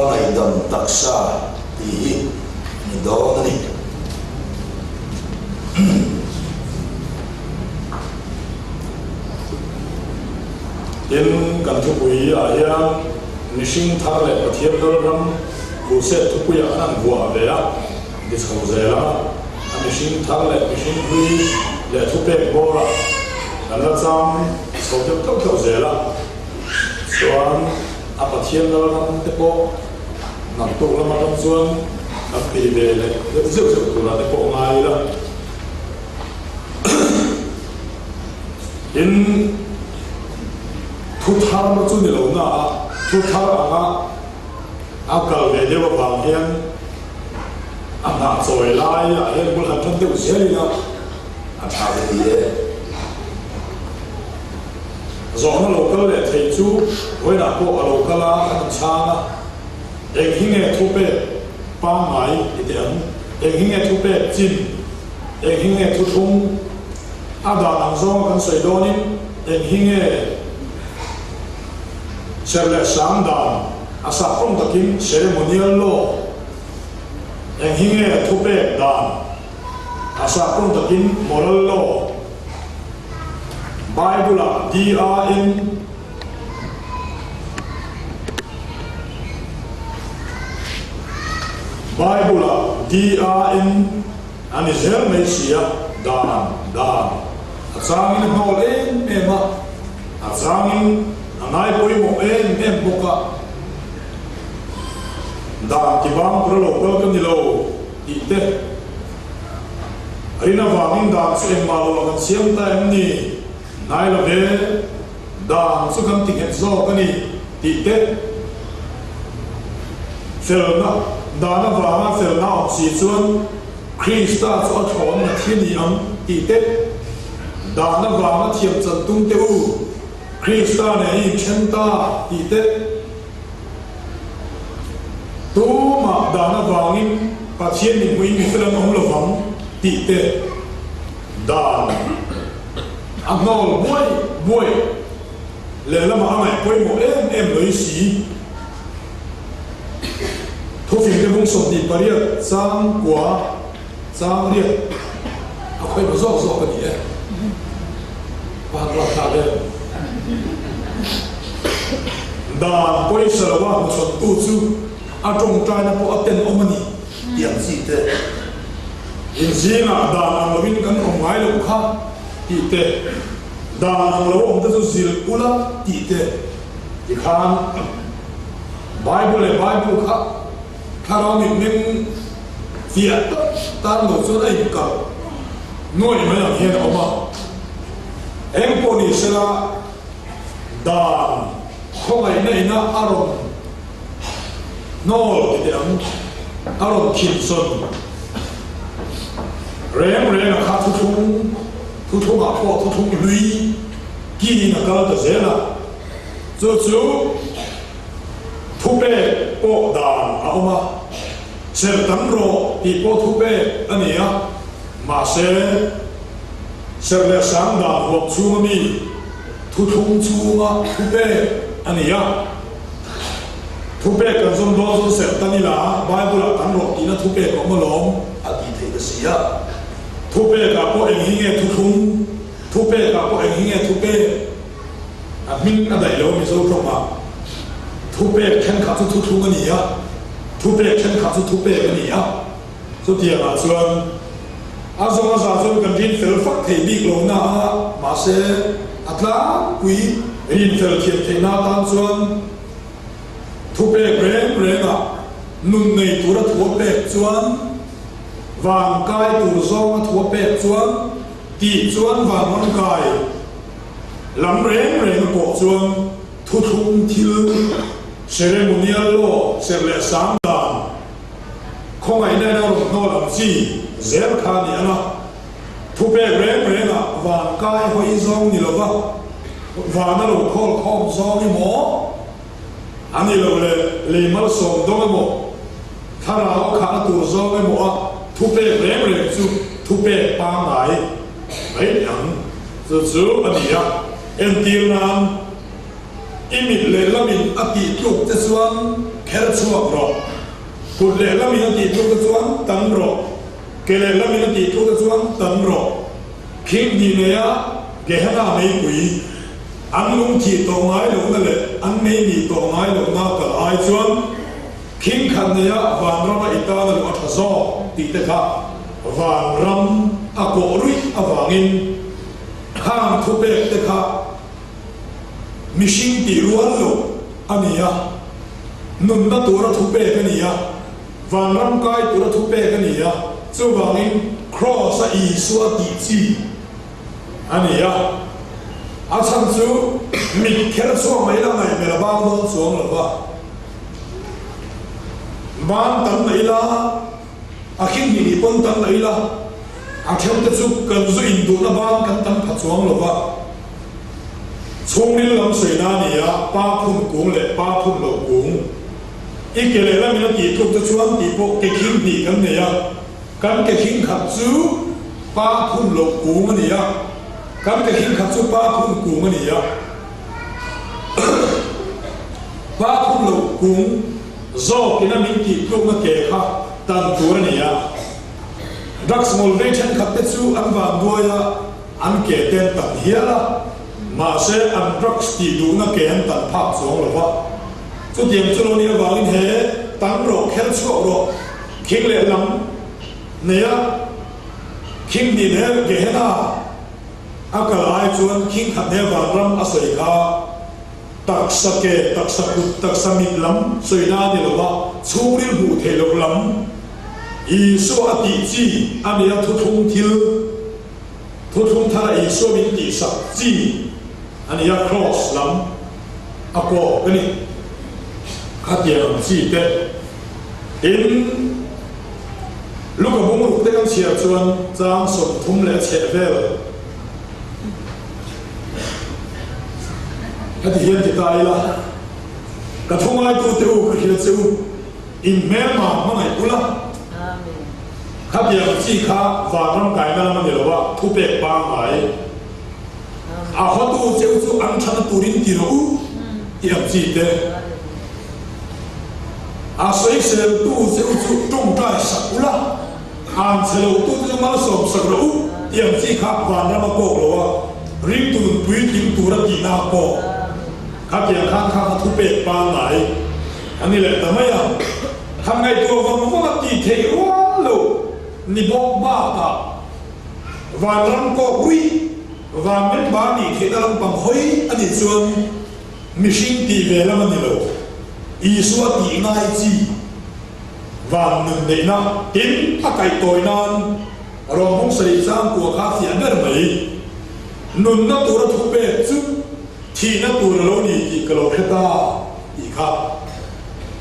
Ngaihdam Taksa tih hi a ni dawn a ni. Tin, kan thupui ah hian mihring thar leh Pathian Lalram Crusade thupuiah an han vuah ve a, ti chho zel ang a, a mihring thar leh mihring hlui leh thupek bawrah kan la chang chho deuh tlauh tlauh zel a, chuan a Pathian Lalram te pawh naktuk lam atang chuan kan ti ve leh deuh zeuh zeuh turah te pawh ngai ila. Tin, thu thar chu ni lo na a, thu thar anga a kal ve deuh avang hian a hnah chawi lai ah hian bul han tan deuh zel ila a tha ka ti e. Zawhna lo kal leh thei chu vawiinah pawh a lo kal a, kan inchhang a, eng hi nge thupek pangngai ti teh ang, eng hi nge thupek chin, eng hi nge thuthlung, a dan ang zawnga kan sawi dawnin eng hi nge Serh leh sang dan a sak awm takin ceremonial law eng hi nge thupek dan a sak awm takin moral law Bible-ah DAN Bible-ah DAN a ni zel mai si a, dan dan a changin a hnawl em em a, a changin a ngai pawimawh em em bawk a, dan ti bang tura lo kal ka ni lo tih te rin avangin dan chu engmah lo ah kan siam ta em ni, hnai lo ve, dan chu kan ti nghet zawk a ni tih te felna dan avanga felna awm si chuan Krista chu a thlawn na thi a ni ang tih te dan avanga thiam chan tum te u, Krista nen i inthen ta tih te tumah dan avangin Pathian min hmuhin mi fel an awm lovang tih te dan a hnawl buai buai lehlamah a ngaih pawimawh em em loi si. Thufingte bung 28 chang kua chang riat a khawih maw zawk zawk a ni e. Ka han ruat thlak em. Dan pawisa lova hmuchhawntu chu a tawngtaina pawh a tenawm a ni tih ang chi te. Inzingah dan ang lovin kan awm ngai loh kha tih te, dan ang lo awm te chu zilh ula tih te tikhan Bible leh Bible kha thlarau mitmeng fiah tak tan lo chuan a inkalh nuaih mai ang hian a awm a. Eng pawh ni sela dan khawngaihna ina a rawn hnawl ti teh ang, a rawn khinsawn reng reng a kha thuthlung, thuthlungah pawh thuthlung hlui kiin a kal ta zel a, chu chu thupek pawh dan a awm a, serh tam rawh tih pawh thupek a ni a, mahse serh leh sang dan huap chhunga mi thuthlung chhunga thupek a ni a. Thupek kan zawm dawn chu serh tan ila Bible-ah kan rawh tihna thupek a awm alawm a tih theih ta si a. Thupekah pawh eng hi nge thuthlung? Thupekah pawh eng hi nge thupek? A hming a daih lo Mizo tawngah thupek thenkhat chu thuthlung a ni a, thupek thenkhat chu thupek a ni a. Chutiangah chuan a zawng a za chuan kan rin fel fak thei bik lo na a, mahse a tlangpui rin fel thiam theihna atan chuan thupek reng rengah nun nei tura thu a pek chuan van kai tur zawnga thu a pek chuan tih chuan van rawn kai lam reng reng a pawh chuan thuthlung thil ceremonial law serh leh sang dan Khawngaihna in a rawn hnawl ang chi zel kha a ni ang a, thupek reng reng ah van kai hawi zawng ni lova van a lo khawl khawm zawng emaw a ni lo leh lei malsawm dawng emaw thlarau a khahna tur zawng emaw a thupek reng reng chu thupek pangngai mai ni ang chu chu a ni a, entir nan i mit leh lamin a tih tluk te chuan. kher chhuak rawh. Kut lehlamin a tih tluk te chuan tan rawh, ke lehlamin a tih tluk te chuan tan rawh. Khing hnih neia Gehenna meipui an lung thih tawh ngai lohna leh an mei nih tawh ngai lohna kal ai chuan khing khat neia vanrama i tan a luh a tha zawk tih te kha vanram a kawh ruih avangin khang thupek te kha Mihring tih rual lo a ni a, nunna tura thupek a ni a, vanram kai tura thupek a ni a, chuvangin Kraws-a Isua tih chi a ni a. A chhan chu mit kher chhuak mai la ngaihmel a bang dawn chuang lo va, ban tam mai la, a khing hnih hnih pawn tam mai la, a then te chu kan zu induhna ban kan tam pha chuang lo va. Chhungril lam sawi na a ni a, pa phun kung leh pa phun lo kung. I ke lehlam in a tih tluk te chuan tih pawh ke khing hnih kan nei a, kan ke khing khat chu pa phun lo kung a ni a, kan ke khing khat chu pa phun kung a ni a. Pa phun lo kung zawk in a min tih tlukna ke kha tan tur a ni a. Drugs ngawl vei thenkhat te chu an vanduai a. An ke te an tan hial a, mahse an drugs tih duhna ke an tan phak chuang lo va. Chutiang chu lo nih avangin he tan rawh kher chhuak rawh khing leh lam neia khing hnih leh Gehenna a kal ai chuan khing khat hne vanram a sawi kha taksa ke taksa kut taksa mit lam sawina a ni lo va, chhungril hmuh theih loh lam Isua a tih chi a nia thuthlung thil. Thuthlung thar a Isua min tihsak chi a ni a, Kraws lam a kawk a ni. Khatiang ang chi te tin Luka bungruk te kan chhiar chuan chang 30 leh a chheh vel heti hian ti ta ila, Ka thu ngaitute u ka hria che u, in hmelma hmangaih ula. Khatiang chi kha vanram kaina lam a ni lo a, thupek pangngai. A hawtu cheu chu an thana turin ti rawh u tih ang chi te. A sawiseltu cheu chu tawngtai sak ula, an chhe lotu te chu malsawm sak rawh u tih ang chi kha vanram a kawk lo a, ringtu nun puitling tura tihna a kawk. Khatiang khan kha kha thupek pangngai a ni leh ta mai a. Han ngaihtuah vang vang a tih theih rual lo ni bawk bakah vanram kawk ruih, van member nih theihna lampang hawi a nih chuan mihring tih ve lam a ni lo. Isua tih ngai chi van nun neihna tin a kaih tawi nan rawngbawng sarih chang kua kha a fiah ber mai. Nunna tura thu pek chu thihna tur a lo ni tih ka lo hre ta tih kha.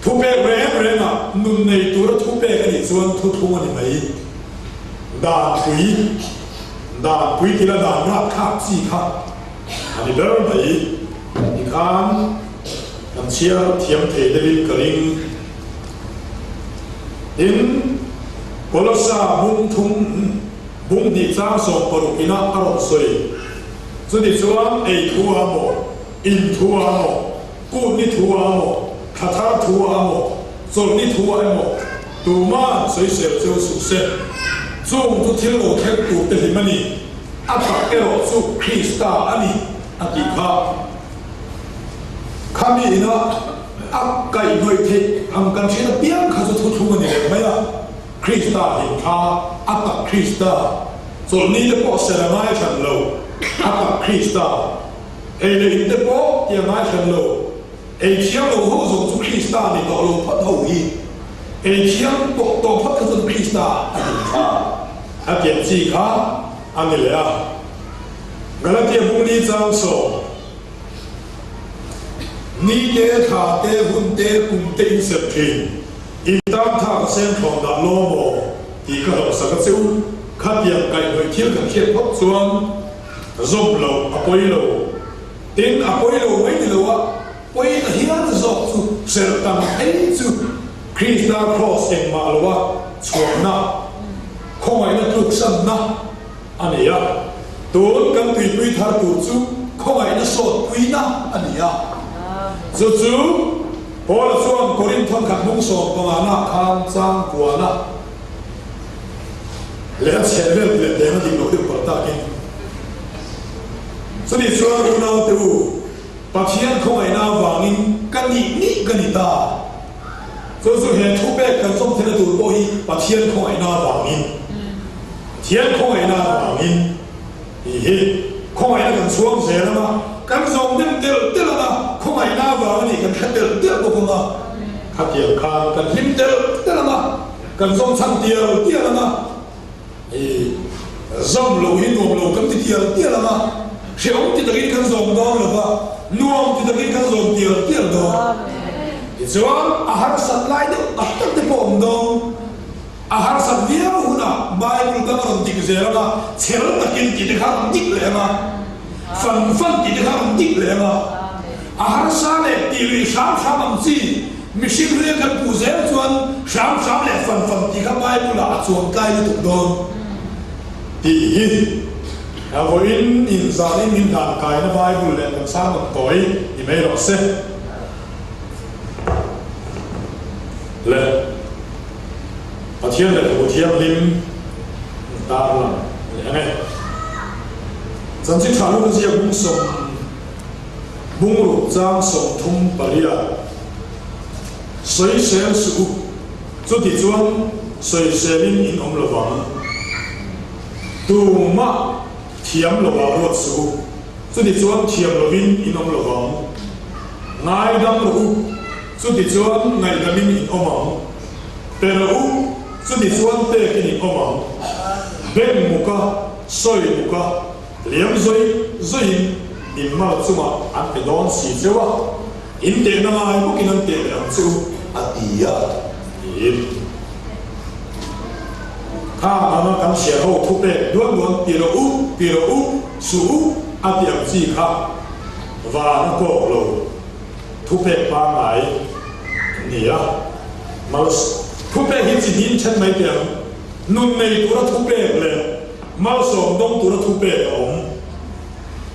Thupek reng renga nun nei tura thupek a nih chuan thuthlung a ni mai. Dan pui, dan pui tila dan rap thlak chi kha a ni ber mai. Tikhan kan chhiar thiam thei deuhin ka ring. Tin, Kolosa bung thum, bung hnih chang 60 ina a rawn sawi. Chuti chuan ei thu a maw, in thu a maw, Kut ni thu ah emaw, thla thar thu ah emaw, chawlh ni thu ah emaw, tuma'n sawisel cheu suh se. Chung chu thil lo thleng tur te hlim a ni, a tak erawh chu Krista a ni, a tih kha. Khami ina a kaihhnawih theih ang kan hriat apiang kha chu thuthlung a ni leh mai a, Krista hlim kha a tak Krista, chawlh ni te pawh ser a ngai hran lo, a tak Krista. Ei leh in te pawh ti a ngai hran lo. Ei thiang lo ho zawng chu Krista ni tawh lo phawt ho hi. Ei thiang tawh tawh phawt kha chuan Krista a ni kha. A tiang chi kha a ni leh a. Galatia bung ni chang 10. Ni te, thla te, hun te, kum te in serh thin. In tan tha ka sem thlawn dah law maw tih ka hlauhsak a che u. Khatiang kaihhnawih thil kan hriat phawt chuan Zawm lo a pawi lo. Tin, a pawi lo mai ni lo a, pawi ta hial zawk chu serh tam phei chu Krista Kraws engmah lo a chhuahna, khawngaihna tluksanna a ni a. Tun kan tuipui thar tur chu khawngaihna sawtpuina a ni a. Chu chu. Paula chuan Korinth thawnkhat hmung 15 na khan chang kuana leh a chhehvel leh deng a dik loh deuh palh takin. Chutih chuan unaute u, Pathian khawngaihna avangin ka nih nih ka ni ta. Chu chu he thupek kan zawm theihna tur pawh hi Pathian khawngaihna avangin, Pathian khawngaihna avangin tih hi khawngaihna kan chhuang zel ang a, kan zawm nem telh telh ang a, khawngaihna avang a nih kan hre telh telh bawk ang a, khatiang khan kan hlim telh telh ang a, kan zawm chhan tial tial ang a, i zawm loh hi nuam lo kan ti tial tial ang a, hrehawm ti takin kan zawm dawn lo va, nuam ti takin kan zawm tial tial dawn. Tichuan, a harsat lai deuh tak tak te pawh awm dawn. A harsat viau hunah Bible dang a rawn dik zel ang a, chher takin tih te kha a rawn dik leh ang a, fan fan tih te kha a rawn dik leh ang a. A harsa leh tih lui hram hram ang chi mihring rial kan puh zel chuan hram hram leh fan fan tih kha Bible ah a chuang tlai lutuk dawn tih hi a vawiin inzalin min hlan kaina Bible leh kan sermon tawi ni mai rawh se. Le Pathian lehkhabu thianghlim tarlang leh ang e. Chanchin tha lung ziak bung 10 bungruk chang 38 Sawisel suh u, chuti chuan sawiselin in awm lo vang. Tumah thiam lovah ruat suh u, chuti chuan thiam lovin in awm lo vang. Ngaidam rawh u, chuti chuan ngaihdamin in awm ang. Pe rawh u, chuti chuan pekin in awm ang. Beng muka, sawi muka. Liam zawi zawiin in mal chungah an pe dawn si cheu a, in tehna ngai bawkin an teh leh ang che u, a ti a, tiin. Kha anga kan hriat ho thupek duan duan ti rawh u, ti rawh u, suh u, a ti ang chi kha van a kawk lo thupek pangngai an ni a. Mal thupek hi chi hnin then mai teh ang, nun nei tura thupek leh Malsawm dawng tura thu pek a awm.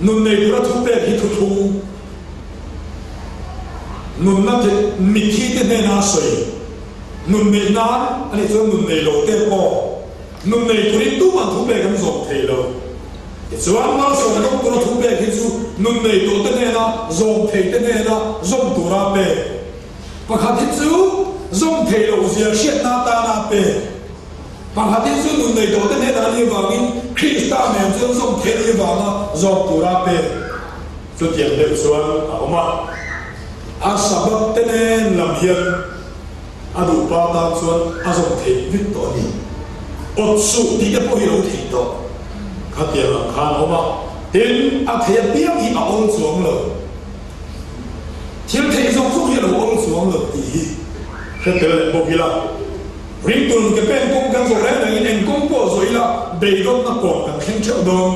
Nun nei tura thu pek hi thuthlung nunna te mitthi te hnena a sawi. Nun neih nan a nih chuan nun nei lo te pawh nun nei turin tuman thu pek an zawm thei lo. Tichuan malsawm dawng tura thu pek hi chu nun nei tawh te hnena zawm thei te hnena zawm tura pek. Pakhat hi chu zawm thei loh zia hriatna atana a pek. Pakhat hi chu nun nei tawhte hnenah a nih avangin Krista nen chuan zawm theih a nih avanga zawm tura pek chutiang deuh chuan a awm a. A Sabbath te nen lam hian a duh pa tan chuan a zawm theih vek tawh a ni. Awt suh tih te pawh hi a lo theih tawh. Khatiang ang khan a awm a. Tin, a theih apiang hi a awl chuang lo. Thil theih zawng zawng hi a lo awl chuang lo tih hi hre tel leh bawk ila. Ringtun ke pen kawng kan zawh reng rengin eng kawng pawh zawh ila beidawnna kawn kan thleng theuh dawn.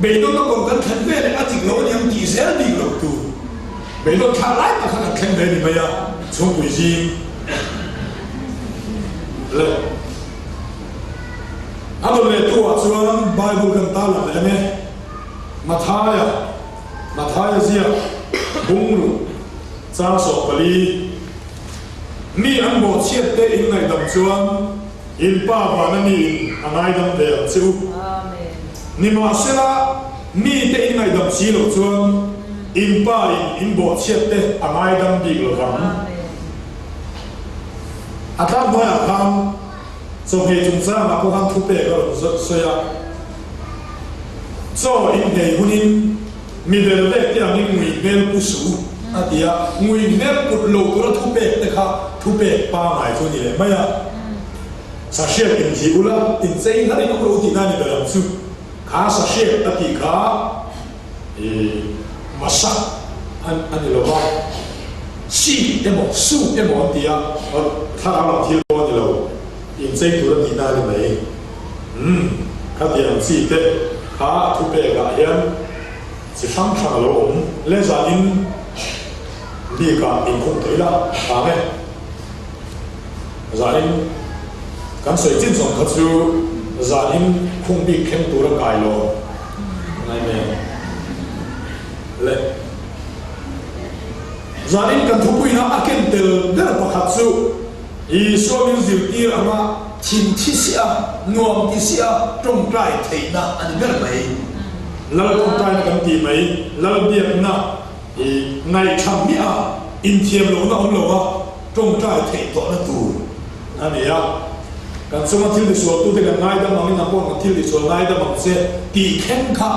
Beidawnna kawn kan thlen ve leh a dik lo a niang tih zel bik loh tur. Beidawn thlah lai tak kha kan thleng ve ni mai a, chhungpui zing leh a rawn leh tu ah chuan Bible kan tarlang leh ang e. Mathaia, Mathaia ziak bungruh chang 14. Mi an bawhchhiat te in ngaihdam chuan in Pa vana mi in a ngaidam ve ang che u. Nimahsela, mi te in ngaihdam si loh chuan in Pa in in bawhchhiat te a ngaidam bik lo vang. A tlak hnuaiah khan chawhmeh chungchangah pawh khan thupek a rawn sawi a, Chaw in nghei hunin Mi vel vek te angin ngui hmel pu suh u, a ti a. Ngui hmel put lo tura thupek te kha thupek pangngai chu a ni leh mai a. Sahriak inthih ula, inchei hlar in awm lo tihna a ni ber ang chu. Kha sahriak a tih kha i masak a ni lo va, si emaw su emaw an ti a, thlarau lam thil pawh a ni lo, inchei tur a tihna a ni mai. Umm, khatiang chi te kha thupekah hian chi hrang hrang a lo awm. Le zanin bikah inkhung tawh ila vang e. Zanin kan sawi chin zawng kha chu zanin khung bik thleng tur a kai lo ngai mai ang. Le. Zanin kan thupuina a ken tel ber pakhat chu Isua min zirtir anga thin thi sia, nuam ti sia tawngtai theihna a ni ber mai. Lal tawngtaina kan tih mai, Lal biakna i ngaihtham miah a, inthiam lohna awm lo a tawngtai theih tawhna tur a ni a. Kan chunga thil tisualtute kan ngaidam angin nang pawh kan thil tisual ngaidam ang che tih thleng kha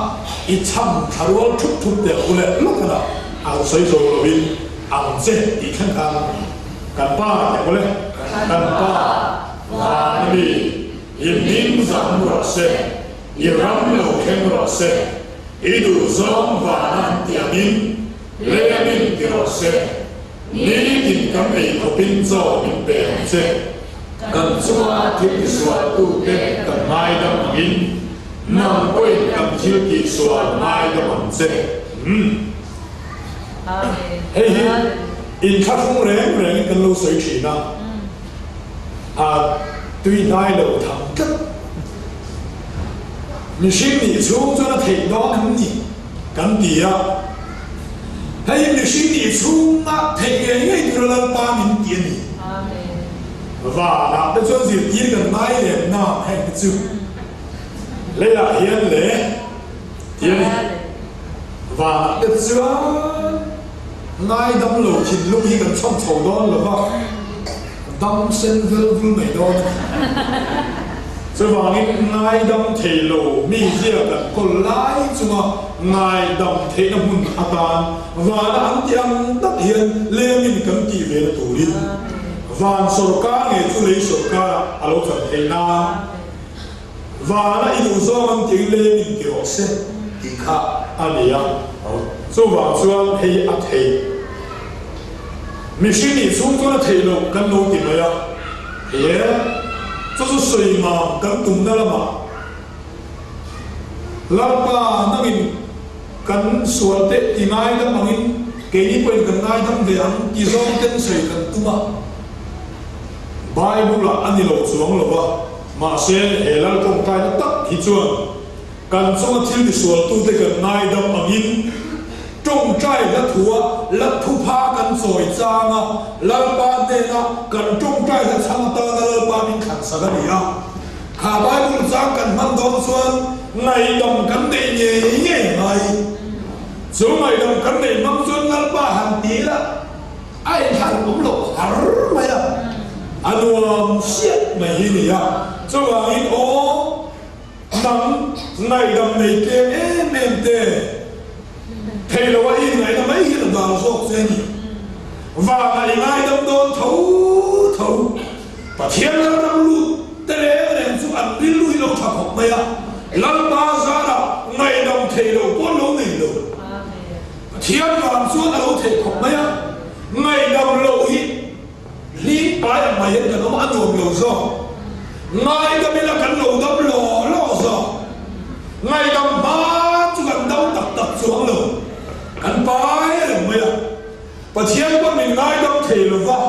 i chham thla rual thup thup teh u leh lawk a a sawi zo lovin ang che tih thleng khan kan pa teh u le kan pa van a mi i hming zam rawh se i ram lo thleng rawh se i duh zawng vana an tih angin lemin ti rawh se. Nitin kan ei khawpin chaw min pe ang che. Kan chunga thil tisualtute kan ngaidam angin, nang pawhin kan thil tihsual ngaidam ang che. Umm. Hei hi inthlahrung reng rengin kan lo sawi thin a, a tui hnai lo tham tlat. Mihring nih chhung chuan a theih dawn em ni? Kan ti a, hei hi mihring nih chhunga theih ngei ngei tura Lalpa min ti a ni. Vanah te chuan zirtir kan ngai lem na heng te chu leiah hian le ti a ni. Vanah te chuan ngaidam lo thinlung hi kan chhawm chho dawn lo va, dam sen vel vul mai dawn a ni. Chuvangin ngaidam thei lo mi zia kan kawl lai chunga ngaidam theihna hmun atan vana an tih ang tak hian lemin kan tih ve na turin van sawrkar nge chu lei sawrkarah a lo chan theih nan vana i duh zawng an tih lemin ti rawh se tih kha a ni a. Chuvang chuan hei a theih mihring nih chhung chuan a theih loh kan lo ti mai a. He chu chu sawi mam kan tumna lamah Lalpa nangin kan sual te i ngaidam angin keini pawhin kan ngaidam ve ang ti zawng ten sawi kan tum a. Bible-ah a ni lo chuang lo va, mahse he Lal tawngtaina tak hi chuan Kan chunga thil tisualtute kan ngaidam angin tawngtai hla thua la thupha kan chawi chang a, Lalpa hnena kan tawngtai hla chhang atana Lalpa min thlansak a ni a. Kha Bible chang kan hman dawn chuan ngaihdam kan neih ngei ngei a ngai. Chu ngaihdam kan neih hmang chuan Lalpa han ti ila a inhlan awm loh har mai a, a nuam hriat mai hi ni a. Chuvangin aw. Hnam ngaihdam nei tlem em em te thei lo a inngaihna mai hi a dal zawk che a ni. Vana i ngaidam dawn tho tho. Pathian Lalram lut te reng reng chu an rilru hi lo tha khawp mai a, Lalpa zarah ngaihdam thei lo pawh an lo nei lo. Pathian vang chuan a lo theih khawp mai a, ngaihdam loh hi Hlim pai ang mai hian kan awm a nuam lo zawk. Ngaidam ila kan lo dam law law zawk. Ngaidam hma chu kan dam tak tak chuang lo. Kan pai reng mai a. Pathian pawh min ngaidam thei lo va.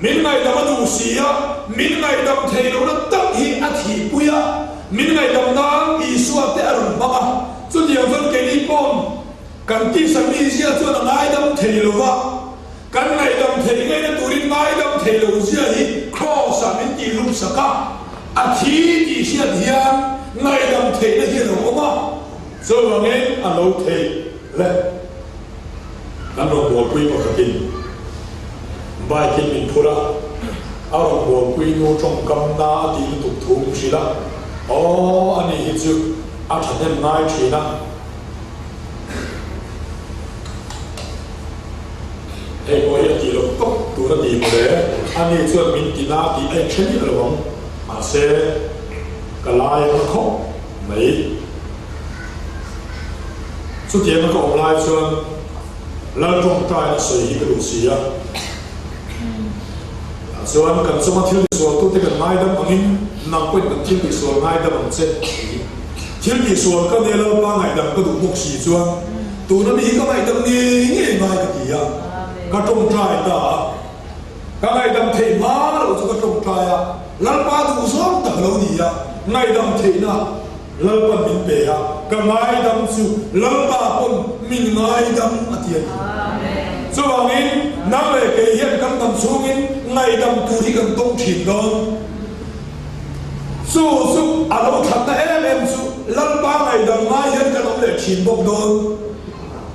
Min ngaihdam a duh si a, min ngaihdam thei lohna tak hi a thihpui a. Min ngaihdam nan Isua te a rawn hmang a. Chutiang chuan keini paw'n kan tisa mizia chuan a ngaidam thei lo va. Kan ngaihdam theih ngaihna turin ngaidam thei lo zia hi Kraws-ah min tih hlum sak a, a thi tih hriat hian ngaihdam theihna hi a lo awm a, chuvangin a lo theih le. Kan rawngbawlpui pakhatin bike-in min phur a, a rawngbawlpui nu tawngkam na a tih lutuk thu min hrilh a, aw ani hi chu a thahnem ngai thin a, Hei pawh hi a tih loh tawp tur a ti maw le, ani chuan min ti na tih a inhre miah lo ang, mahse ka lai ang khawp mai. Chutianga ka awm lai chuan Lal tawngtaina sawi hi ka duh si a, tah chuan kan chunga thil tisualtute kan ngaidam angin nang pawhin kan thil tisual ngaidam ang che tih. Thil tihsual ka nia Lalpa ngaihdam ka duh bawk si chuan tuna mi hi ka ngaihdam ngei ngei ngai ka ti a, ka tawngtai ta a. Ka ngaihdam theih hma loh chu ka tawngtai a, Lalpa duh zawng tak lo ni a, ngaihdam theihna Lalpan min pe a, ka ngaidam chu Lalpa pawn min ngaidam a ti a ni. Chuvangin, nang leh kei hian kan dam chhungin ngaihdam tur hi kan tawng thin dawn. Chu chu a lo thatna em em chu Lalpa ngaihdam ngai hian kan awm leh thin bawk dawn.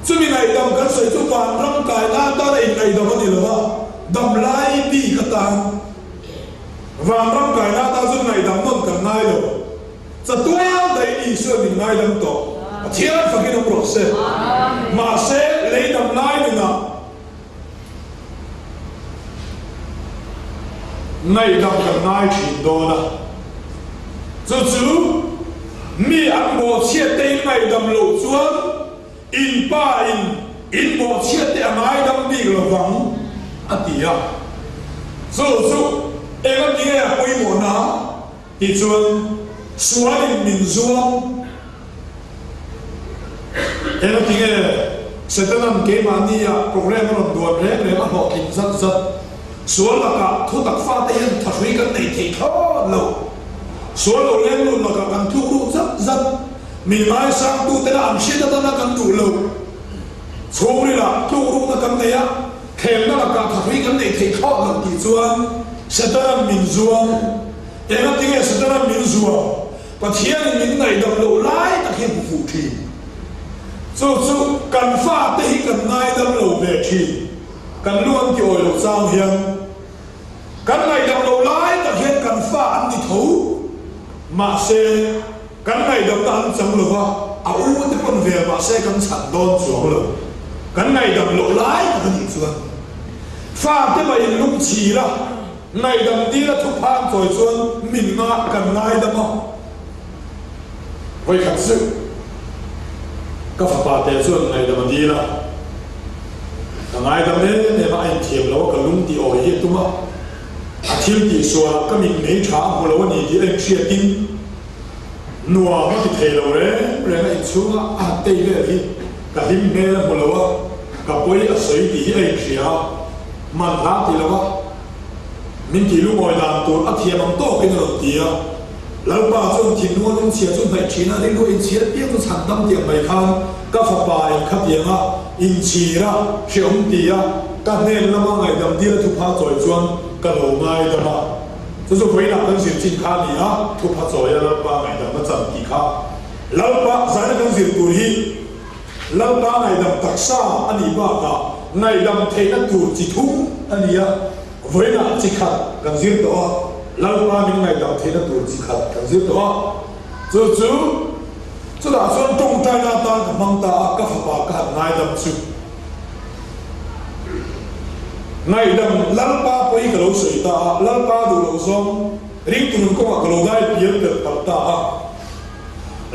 Chumi ngaihdam kan sawi chu vanram kaina atana inngaihdam a ni lo va, damlai bik atan. Vanram kaina atan chuan ngaihdam nawn kan ngai lo. Chatuan daih Isua min ngaidam tawh. Pathian fakin awm rawh se. Mahse, lei dam lai nunah ngaihdam kan ngai thin dawn a. Chu chu mi an bawhchhiat te in ngaihdam loh chuan in pa in in bawhchhiat te a ngaidam bik lo vang a ti a. Chu chu engati nge a pawimawhna? Tichuan, sualin min zuam. Engati nge Setana'n keimahnia program a rawn duan reng reng a hlawhtling zat zat? Sual lakah thutak fate hian thahrui kan nei thei thlawt lo. Sual lo leng lut lakah kan tluk ruh zat zat. Min ngaisangtutena an hriat atana kan duh lo. Chhungrilah tluk ruhna kan nei a. Thlemna lakah thahrui kan neih theih thlawt loh tih chuan Setana'n min zuam. Engati nge Setana'n min zuam? Pathianin min ngaihdam loh lai tak hi a hmu fuh thin. Chu chu kan fate hi kan ngaidam lo ve thin. Kan lu an ti awi loh chang hian kan ngaihdam loh lai tak hian kan fa an ni tho. Mahse, Kan ngaihdamna an chang lo va, a u te pawn vel mahse kan chhan dawn chuang lo. Kan ngaihdam loh lai tak a nih chuan fate mah in lung chhir a, ngaihdam dil a thuphan chawi chuan min nga kan ngaidam a. Vawikhat chu ka fapa te chuan ngaihdam a dil a, ka ngaidam em em a, a inthiam lo a, ka lung tih awi hi a tum a, a thil tih sualah ka mit mei tha a hmu lo a ni tih a inhriatin, Nuam a ti thei lo reng reng a inchhunga a han tei vel hi ka hlim hmel a hmu lo a, ka pawi a sawi tih hi a inhria a, man hla ti lo a, min tih lungawi dan tur a thiam ang tawkin a rawn ti a. Lalpa chuan thinlung a lungchhia chu hnaih thin a, rilru a inchhir piang chu chhan dam tiang mai khan ka fapa in khatianga inchhir a, hreawm ti a, ka hnen lama ngaihdam dil a thupha chawi chuan ka lo ngaidam a. Chu chu vawiinah kan zir chin kha a ni a, thupha chawia Lalpa ngaihdamna chan tih kha. Lalpa zaina kan zir tur hi Lalpa ngaihdam taksa a nih bakah ngaihdam theihna tur chi thum a ni a, vawiinah chi khat kan zir tawh a, Lalpa min ngaihdam theihna tur chi khat kan zir tawh a. Chu chu chutah chuan tawngtaina atan ka hmang ta a, ka fapa ka han ngaidam chu. Ngaihdam Lalpa pawhin ka lo sawi ta a, Lalpa duh loh zawng ringtu nun kawngah ka lo dai pial pelh palh ta a.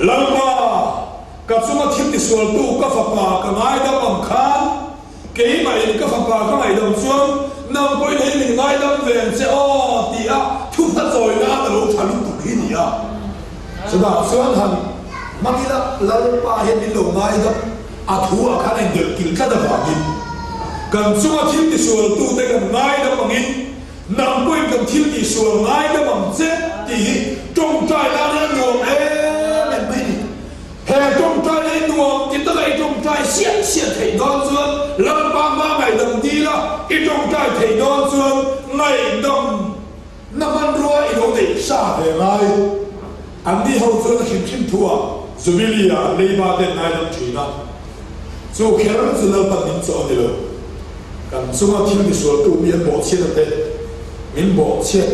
Lalpa, ka chunga thil tisualtu ka fapa ka ngaidam ang khan, keimahin ka fapa ka ngaihdam chuan nang pawhin hei min ngaidam ve ang che aw ti a thupha chawina a ka lo tha lutuk hi ni a. Chutah chuan han hmang ila Lalpa hian min lo ngaidam. A thu ah khan a indelh kil tlat avangin kan chunga thil tisualtute kan ngaidam angin nang pawhin kan thil tihsual ngaidam ang che tih hi tawngtai nan hian a nuam em em mai a ni. He tawngtai hi nuam ti taka i tawngtai siah siah theih dawn chuan Lalpa hma ngaihdam dil a, i tawngtai theih dawn chuan ngaihdam na hmanrua i lo neih sa ve ngai. Anni ho chuan a hrim hrim thu ah Jubilee ah an leiba te an ngaidam thin a, chu kher chu Lalpan min chawh a ni lo. Kan chunga thil misualtu mi an bawhchhiat a te min bawhchhiat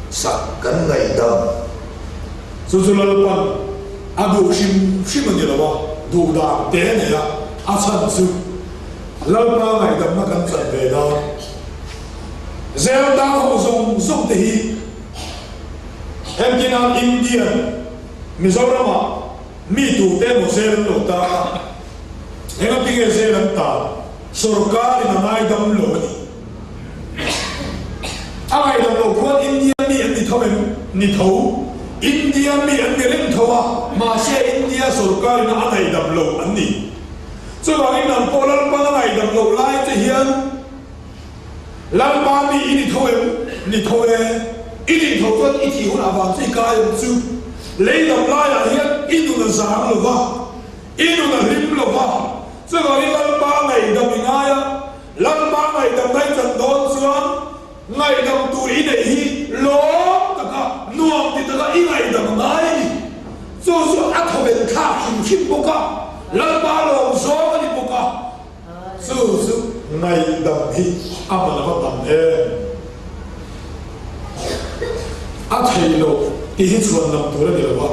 sak kan ngaihdam. Chu chu Lalpan a duh hrim hrim a ni lo a, duh dan te a nei a, a chhan chu Lalpa ngaihdamna kan chan ve nan. Zel tang ho zawng zawng te hi Hengkina Indian Mizoramah mi tute emaw zel an lo ta a, engati nge zel an ta? Sorkarin a ngaidam lo a ni. A ngaidam lo khuan India mi an ni tho em? Ni tho. India mi an ni reng tho a, mahse India sorkarin a ngaidam lo an ni. Chuvangin nang pawh Lalpan a ngaidam loh lai che hian, Lalpa mi i ni tho em? Ni tho e. I nih tho chuan i thih hunah vang chu i kai ang chu. Lei dam laiah hian i nun a zang lo va, i nun a hlim lo va. Chuvangin Lalpa ngaihdam i ngai a. Lalpa ngaihdam ngai chan dawn chuan ngaihdam tur i neih hi lawm taka nuam ti taka i ngaihdam a ngai a ni. Chu chu a thawven thlak hrim hrim bawk a, Lalpa lawm zawng a ni bawk a. Chu chu ngaihdam hi a man a va tam em? A thei lo tih hi chhuan lam tur a ni lo a,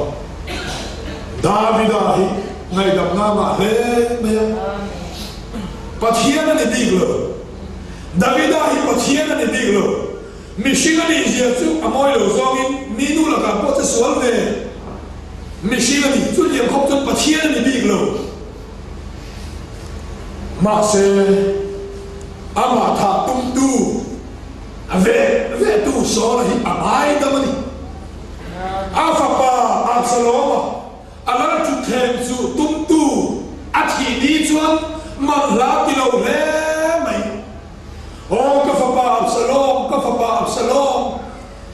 Davida hi ngaihdam na mah hle mai a, Pathian a ni bik lo. Davida hi Pathian a ni bik lo. Mihring a nih zia chu a mawi lo zawngin mi nu lakah pawh che sual ve. Mihring a ni, chutiang khawp chuan Pathian a ni bik lo. Mahse, amah thah tumtu, a veh vehtu Saula hi a ngaidam a ni. A fapa Absaloma a lal thutthleng chu tumtu a thih ni chuan manhla ti lo hle mai. Aw ka fapa Absalom, ka fapa Absalom!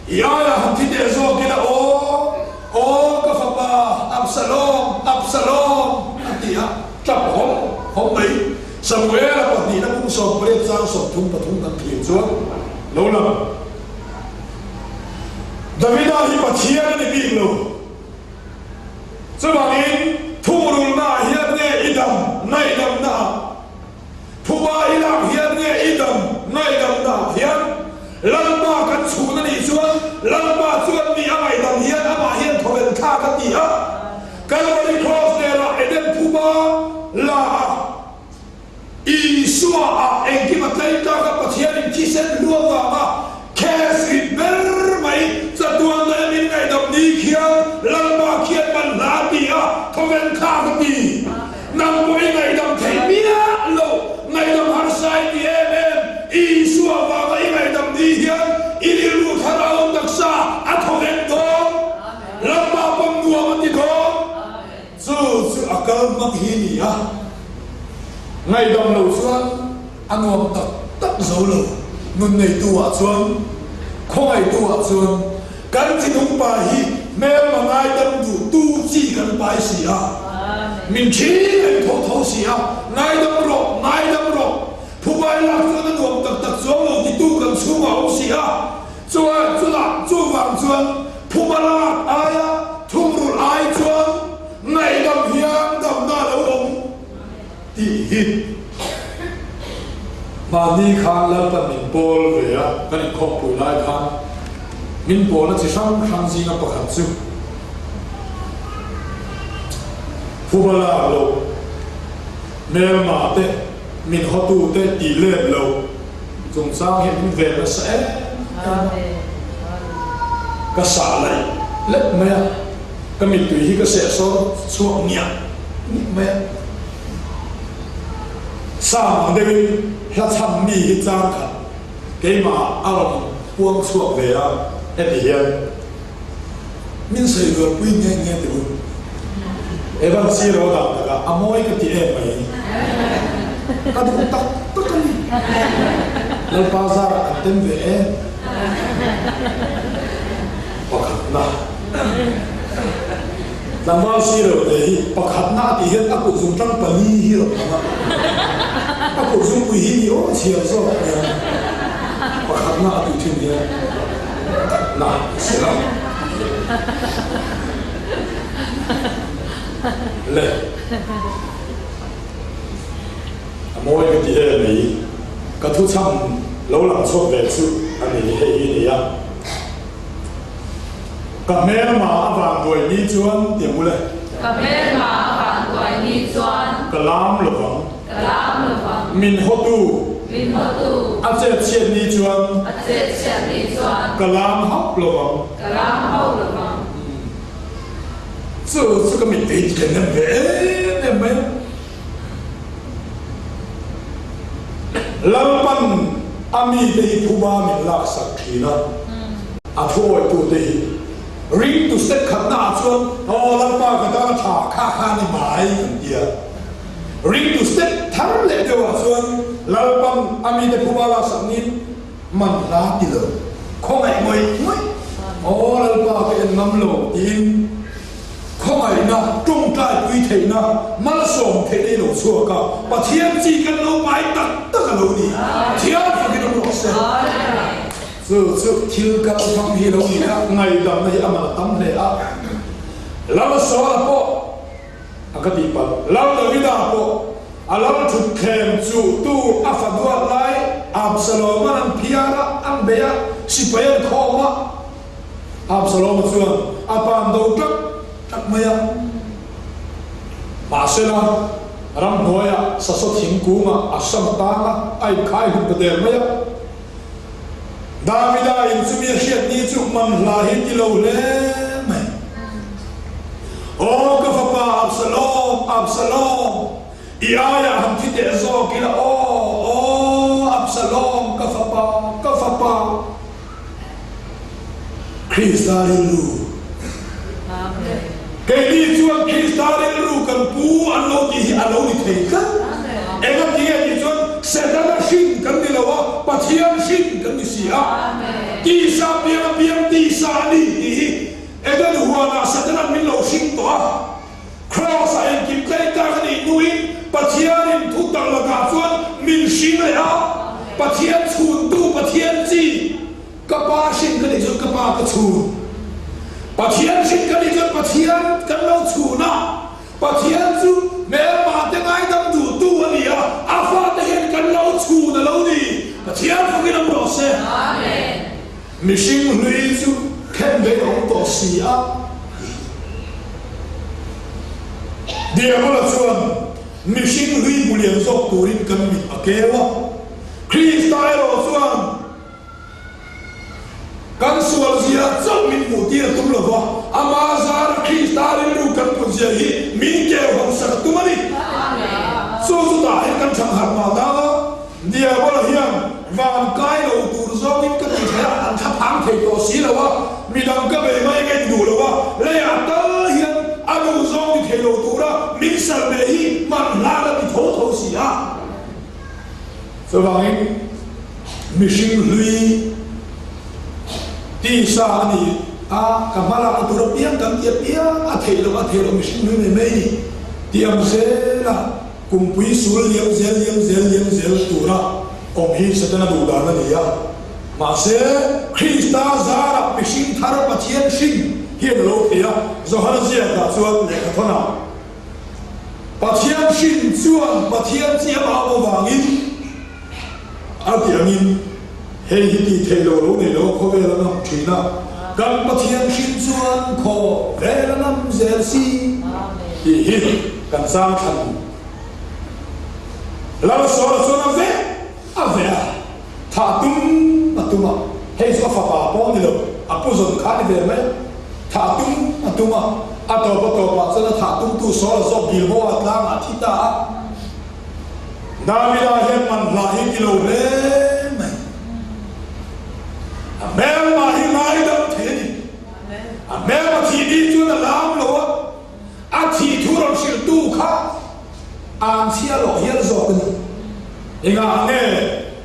I aiah han thi teh zawk ila aw, aw ka fapa Absalom, Absalom, a ti a, tap hawm hawm mai. Samuela pahnihna kum 18 chang 33 kan thlir chuan lo lang. Davida hi Pathian a ni bik lo. Chuvangin thungrulnaah hian nge i dam ngaihdamnaah? Phuba i lak hian nge i dam ngaihdamnaah hian Lalpa kan chhun a nih chuan Lalpa chuan mi a ngaihdam hian amah hian thawven thlak a ti a. Kalvari Cross lerah Eden phuba la a, Isua ah engkim a tlai tlak a, Pathianin thisen hlu avanga case rit ber mai chatuan daih a min ngaihdam ni khian Lalpa khian man hla a ti a, thawven thlak a ti. Nang pawh i ngaihdam theih miah lo, ngaihdam harsa i ti em em. Isua vanga i ngaihdam ni hian i rilru thlarau taksa a thaw vek dawn. Lalpa pawn nuam a ti dawn. Chu chu a kal hmang hi ni a, ngaihdam lo chuan a nuam tak tak zo lo. Nun neitu ah chuan, khawngaihtu ah chuan Kan thinung pa hi hmelma ngaidam duh tu chi kan pai si a, min thi reng tho tho si a, ngaidam rawh, ngaidam rawh, phubai lak chuan a nuam tak tak chuang lo titu kan chhungah awm si a, chuan chutah chuvang chuan phuba lak aia thungrulh ai chuan ngaihdam hian damna a lo awm tih hi mahni khan Lalpan min pawl ve a, kan inkhawmpui lai khan min pawlna chi hrang hrang zinga pakhat chu phuba lak lo, hmelma te, min hawtu te tih let lo chungchang hi min ven nasa em em a, ka sah laih lek mai a, ka mittui hi ka sehsawr chhuak ngiah ngiah mai a. Sang ang deuhin hla chhan mi hi chang khat keimah a rawn puang chhuak ve a, heti hian min sawi rualpui nghe nghe teh u. Evan Zero dan takah a mawi ka ti em mai, ka duh tak tak a ni. Lalpa zarah kan tem ve em? Pakhatna. Tlangval silo te hi pakhatna a tih hian a kut zungtang pali hi rawn lang a, a kut zungpui hi ni aw chhiar zawk a nia, pakhatna a tih thin hian na si lo. Le a mawi ka ti em mai, ka thuchham lo lang chhuak ve chu a ni hei hi nia. Ka hmelma a van duai ni chuan ti ang ule. Ka hmelma a van duai ni chuan. Ka lam lo vang. Ka lam lo vang. Min hawtu. Min hawtu. A chet chhiat ni chuan. A chet chhiat ni chuan. Ka lam hauh lo vang. Ka lam hauh lo vang. Chu chu ka mittui ti ṭhen em ve em em mai a. Lalpan a mite hi phuba min laksak thin a, a thuawitute hi ring tu step khatna ah chuan aw Lalpa ka tan a tha kha kha ni mai kan ti a, ring tu step thar leh deuh ah chuan Lalpan a mite phuba laksak niin man hla ti lo, khawngaih ngawih ngawih aw Lalpa ka en ngam lo tiin Khawngaihna, tawngtaipui theihna, malsawm. awm theihna hi lo chhuak a, Pathian chi kan lo pai tak tak a lo ni. Thiam fakin awm rawh se. Chu chu thil kal hmang hi lo ni a, ngaihdamna hi a mal tam hle a. Lal Saula pawh a ka tih palh, Lal Davida pawh a lal thutthleng chuh tu a fa duat lai Absaloma'n an phiar a, an bei a, sipai an khawm a. Absaloma chuan a pan do ṭak ṭak mai a. Mahsela, ramhnuaiah sasaw thingkungah a sam tang a, a inkhai hum ta der mai a. Davida in chumi a hriat ni chu man hla hi ti lo hle mai. Aw ka fapa Absalom, Absalom, i aiah han thi teh zawk ila aw, aw Absalom, ka fapa, ka fapa. Krista rilru. Keini chuan Krista rilru kan pu an lo tih hi a lo ni thei tlat. Engati nge tih chuan Setana hrin kan ni lo a, Pathian hrin kan ni si a. Tisa piang a piang tisa a ni tih hi Eden huanah Setana'n min lo hring tawh a. Kraws-ah engkim tlei tak a nih hnuin Pathianin thu tak lakah chuan min hring leh a, Pathian chhuntu Pathian chi ka pa hrin ka nih chuan ka pa ka chhun. Pathian hrin ka nih chuan Pathian kan lo chhun a, Pathian chu hmelma te ngaidam duhtu a ni a, a fate hian kan lo chhun a lo ni. Pathian fakin awm rawh se. Mihring hlui chu khen ve awm tawh si a. Diabola chuan mihring hlui hmu lian zawk turin kan mit a keu a. Krista erawh chuan kan sual zia chauh min hmuh tir a tum lo va, ama zara Krista rilru kan put zia hi min keu hausak a tum a ni. Chu chutah hian kan thangharh mah dang a. Diabola hian van kai lo tur zawngin ka ti thei a, an thla phang thei tawh si lo a, midang ka bei mai ka induh lo a, leiah tal hian a duh zawng ti thei lo tura min sal ve hi man hlan a ti tho tho si a. Chuvangin mihring hlui tisa a ni a, ka hma lakna tur apiang kan ti apiang a theih loh a theih loh mihring hlui mai mai ni tih ang zela Kumpui sul liam zel liam zel liam zel tura awm hi Setana duh dan a ni a. Mahse, Krista zarah mihring thar Pathian hrin hian a lo thei a, Johana ziakah chuan lehkhathawnah, Pathian hrin chuan Pathian chi a au avangin a ti angin hei hi tih theih loh lo nei lo a khawvel a ngam thin a, kan Pathian hrin chuan khawvel a ngam zel si tih hi kan zang thlan Lal Sawla chuan a veh a veh a, thah tum a tum a, hei chu a fapa pawh a ni lo, a pu zawn kha a ni ve mai a, thah tum a tum a, a tawp a tawpah chuan a thah tumtu Sawla zawk Gilboa tlangah a thi ta a. Davida hian man hla hi ti lo hle mai. A hmelma hi ngaidam thei a ni. A hmelma thih ni chuan a lam lo a, a thih thu rawn hrilhtu kha an chhia loh hial zawk a ni. Engah nge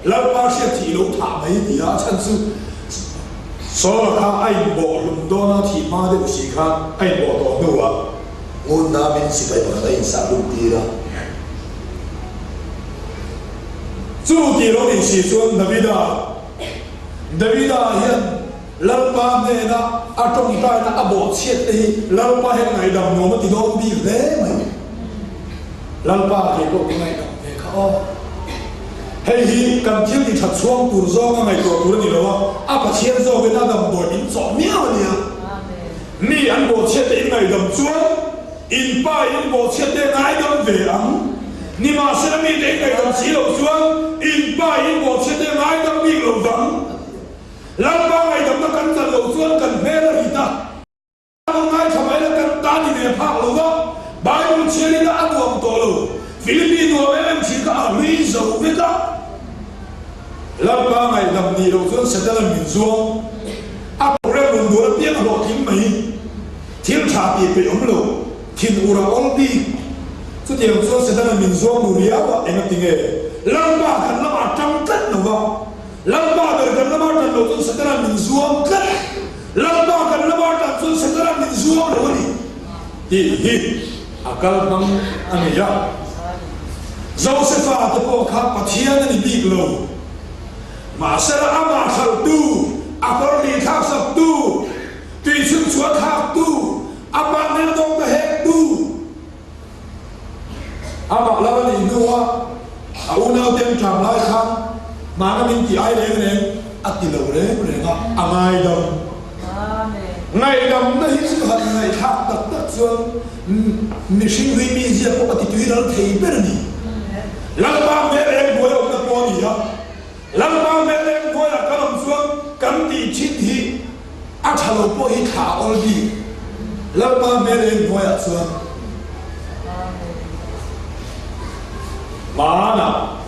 Lalpa hriat thih lo thah mai ti a, a chhan chu Saula kha a inbawh hlum dawn a, thih hma deuh si khan a inbawh tawh hnuah Ngun namin sipai pakhat a insah lut tir a. Chu tih lo nih si chuan Davida, Davida hian Lalpa hnena a tawngtaina a bawhchhiat te hi Lalpa hian ngaihdam nuam a ti dawn bik hle mai. Lalpa kei pawh ka ngaihdam ve kha aw. Hei hi kan thil ti that chhuang tur zawnga ngaihtuah tur a ni lo a, a Pathian zawkin a damdawi min chawh miau a nia. Mi an bawhchhiat te in ngaihdam chuan in pa in bawhchhiat te ngaidam ve ang. Nimahsela mi te in ngaihdam si loh chuan in pa in bawhchhiat te ngaidam bik lo vang. Lalpa ngaihdamna kan chan loh chuan kan hmel a rit a. Kan ngaithla mai la kan ta ni ve phak lo va, Bible chhiarin a a nuam tawh lo. Philippi nuam em em thin kha a hlui zo vek a. Lalpa ngaihdam nih loh chuan Setana min zuang. A program rawn duan apiang a hlawhtling mai. Thil tha tih peih awm lo, thin ur a awl bik. Chutiang chuan Setana min zuang lu riau a, engati nge? Lalpa kan lamah tang tlat lo va, Lalpa ber kan lamah tan loh chuan Setana min zuang tlat. Lalpa kan lamah tan chuan Setana min zuang lo a ni tih hi. A kal hmang a ni a. Josefa te pawh kha Pathian a ni bik lo. Mahsela amah hralhtu, a kawr lih thlaksaktu, tuichhun chhuah thlaktu, a mahni dawngta hektu, amah lo a nih hnua a unaute an tlam lai khan mahna min ti ai reng reng a ti lo reng reng a, a ngaidam. Ngaihdamna hi chu han ngaihthlak tak tak chuan mihring hlui mizia pawh a ti tui ral thei ber a ni. Lalpa hmel eng buai awmna pawh a ni a, Lalpa hmel eng buaiah kan awm chuan kan tih thin hi a tha lo pawh hi thla a awl bik. Lalpa hmel eng buaiah chuan Hmanah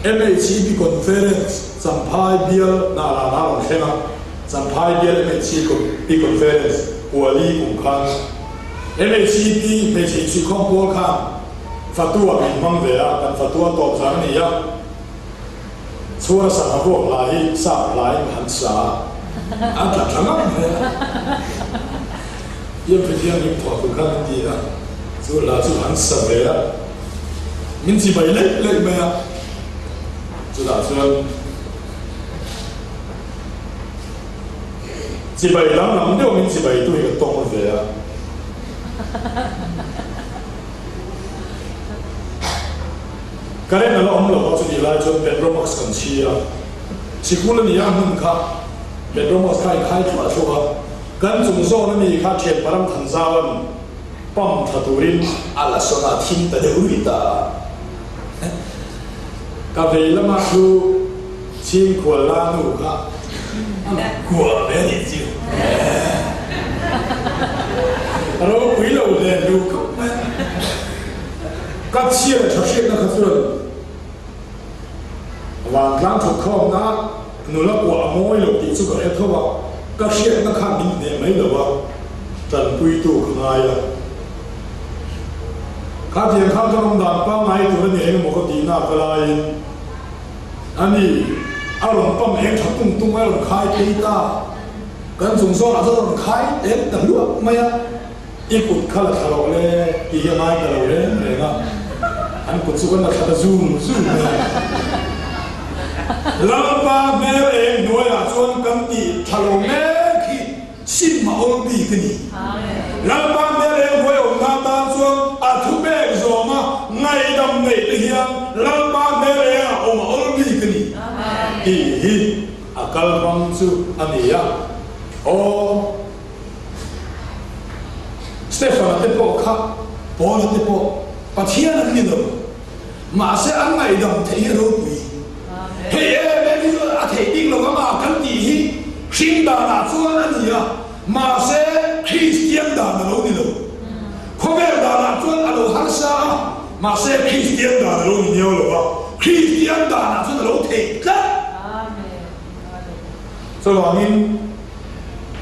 MHEP Conference Champhai bial Hnahlan a rawn thleng a. Champhai bial MHEP Conference Kuali kum khan MHEP hmeichhe insuihkhawm pawl khan Fatua min hmang ve a, kan Fatua tawp zan a ni a, chhuara sangha vuak hla hi sap hlain ka han sa a, a tla tla ngam hle a. Iam Pathian hlim thawh tur khan min ti a, chu hla chu han sa ve a, min chibai leih leih mai a, chutah chuan. Chibai danglam deuh min chibai tu hi ka tawng ve a. Current a la awm lo a, chutih lai chuan Petromax kan chhi a. Sikul a ni a hmun kha Petromax kha i khai thluah thluah a. Kan chung zawn a mi kha thian param than zau an pump tha turin a la sawn a, thim ta deuh rui ta a. Ka vei lama thu Chhingkhual la nu kha a lo kuah ve a nih chu. A ropui lo hle nu khawp mai a. Ka chhiar tha hriatna kha chuan vantlang thutkhawmna nula kuah a mawi lo tih chu ka hre tho a, ka hriatna khan min hneh mai lo a, tanpuitu ka ngai a. Khatiang khan ka awm dan pangngai tur a ni engemaw ka tihna ka laiin, A ni, a rawn pam eng tha tung tung a rawn khai phei ta. Kan chung zawnah chuan a rawn khai eng ta hluah mai a, I kut kha la thla loh le tih hi a ngai ta lo reng reng a, an kut chu kan la thla ta zum zum mai a. Lalpa hmel eng hnuaiah chuan kan tih tha lo mek hi Sim a awl bik a ni. Lalpa hmel eng huai awmna atan chuan a thupek zawma ngaihdam neih te hian Lalpa hmel eng a awm a awl bik a ni tih hi a kal hmang chu a ni a. Aw, Stefana te pawh kha Paula te pawh Pathian an ni lo. Mahse an ngaihdam theih hi ropui. Hei em em hi chu a theih bik lo anga kan tih hi hring danah chuan a ni a, mahse Kristian dan a lo ni lo. Khawvel danah chuan a lo harsa a, mahse Kristian dan a lo ni miau lo a, Kristian danah chuan a lo theih tlat. Chuvangin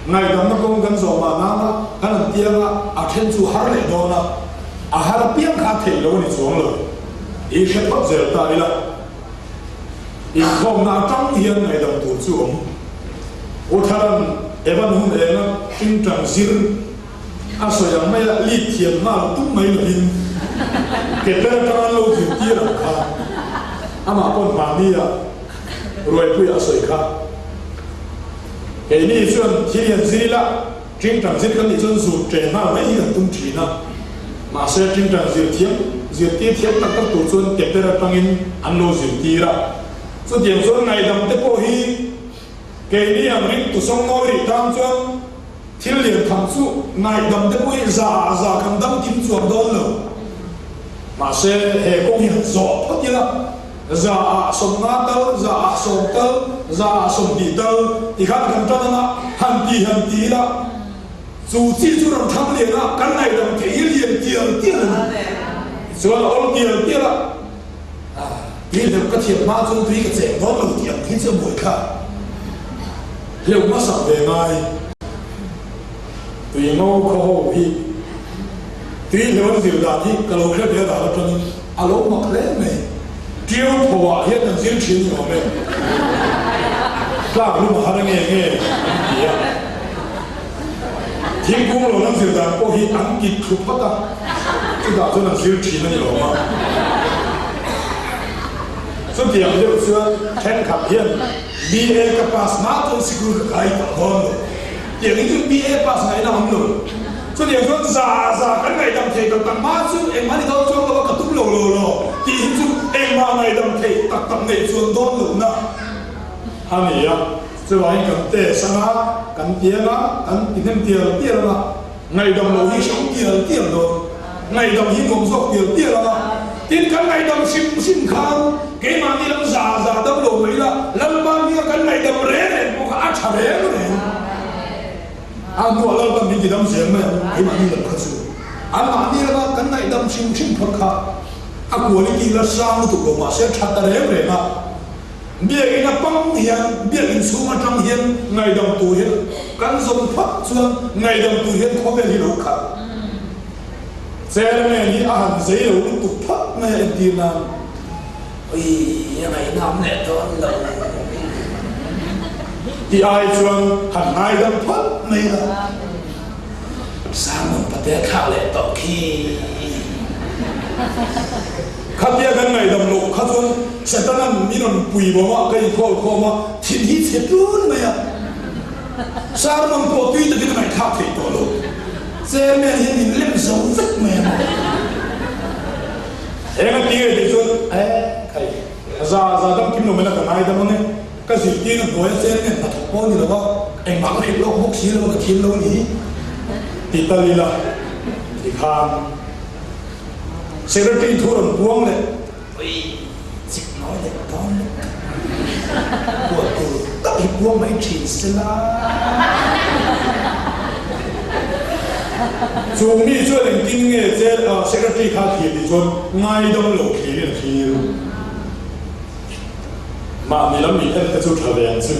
ngaihdamna kawng kan zawh mah nana kan han tiang a, a then chu har leh dawn a, a har piang kha a theih lo a ni chuang lo. I hre phawt zel ta ila, inkhawmna atang hian ngaihdam tur chu awm. U Tharan Evan hun enga tingtang zir a sawi ang maia lead thiam nghal tum mai lovin ke per atanga an lo zirtir ang kha amah pawn hmahnia Ruaipuia a sawi kha. Keini chuan thil hian zir ila, tingtang zir kan nih chuan zut ṭe nghal mai hi kan tum ṭhin a. Mahse tingtang zir thiam, zirtir thiam tak tak tur chuan ke per atangin an lo zirtir a. Chutiang chuan ngaihdam te pawh hi keini ang ringtu sawngnawi rih tan chuan thil lian tham chu ngaihdam te pawh hi za ah za kan dam kim chuang dawn lo. Mahse he kawng hi han zawh phawt ila. Za ah 50 tal, za ah 10 tal, za ah 20 tal tikhan kan tan anga han ti han ti ila, chu chi chu rawn thang lian a, kan ngaihdam theih hi lian tial tial a ni. Tichuan a awl tial tial a, tui hleuh ka thiam hma chuan tui ka cheng dawn lo tih ang hi chu a buai kha hleuh hmasak ve ngai. Tui ngo khaw ho hi tui hleuh an zir dan hi ka lo hre ve dan atangin A lo mak hle mai. Ṭiau tho ah hian an zir ṭhin ni awm e. Tlak lum a har nge nge an ti a. Thingkung lo lam zir dan pawh hi an kit thlu phawt a. Chutah chuan an zir thin a ni lo a. Chutiang deuh chuan thenkhat hian BA ka pass hma chuan sikul ka kai tawh dawn lo. Tiang hi chu BA pass ngaihna awm lo. Chutiang chuan za za kan ngaihdam thei tak tak hma chu engmah ni dawn chuang lo a ka tum lo lo lo tih hi chu engmah ngaihdam thei tak tak neih chuan dawn lohna a ni a. Chuvangin kan test anga, kan tiang a, kan ti hnem tial tial anga, ngaihdam loh hi hrang tial tial dawn, ngaihdam hi nuam zawk tial tial anga, tin kan ngaihdam hrim hrim khan keimahni lam za za dam lo mai ila, Lalpa hminga kan ngaihdam reng reng pawh kha a tha reng reng. A hnuah Lalpa min ti dam zel mai ang, keimahni lam kha chu anmahni lama kan ngaihdam hrim hrim phawt kha a quality la sang lutuk lo mahse a tha ta reng reng a. Biakinn a pang hian, biakinn chhung atang hian ngaihdam tur hian kan zawm phawt chuan ngaihdam tur hian khawvel hi lo khat. Chairman hi a han zei lo lutuk phawt mai a entir nan. Ui, a ngaihnam leh dawn lo. Ti ai chuan han ngaidam phawt mai la. Sermon pate a thlak leh tawh khi. Khatia kan ngaihdam loh kha chuan Setana'n min rawn pui bawm a, ka inkhawl khawm a, thin hi chhe tlun mai a. Sermon pawh tui takin a ngaihthlak theih tawh lo. Chairman hian min lem zo vek mai a maw. Eng a ti nge tih chuan, E khai, za za dam kim lo mai la ka ngaidam ang e. Ka zirtirna hnuaia chairman hnathawk pawh a ni lo va, engmah ka hrilh lawk bawk si lo a, ka thiam lo a ni hi ti tal ila tikhan Secretary thu rawn puang leh Ui chik nawi leh dawn leh puan tur tak hi puang mai thin se la. Chung mi chuan engtin nge Secretary kha thlir tih chuan ngaidam lo thlirin a thlir. Mahni lam mi en te chu tha ve ang chu.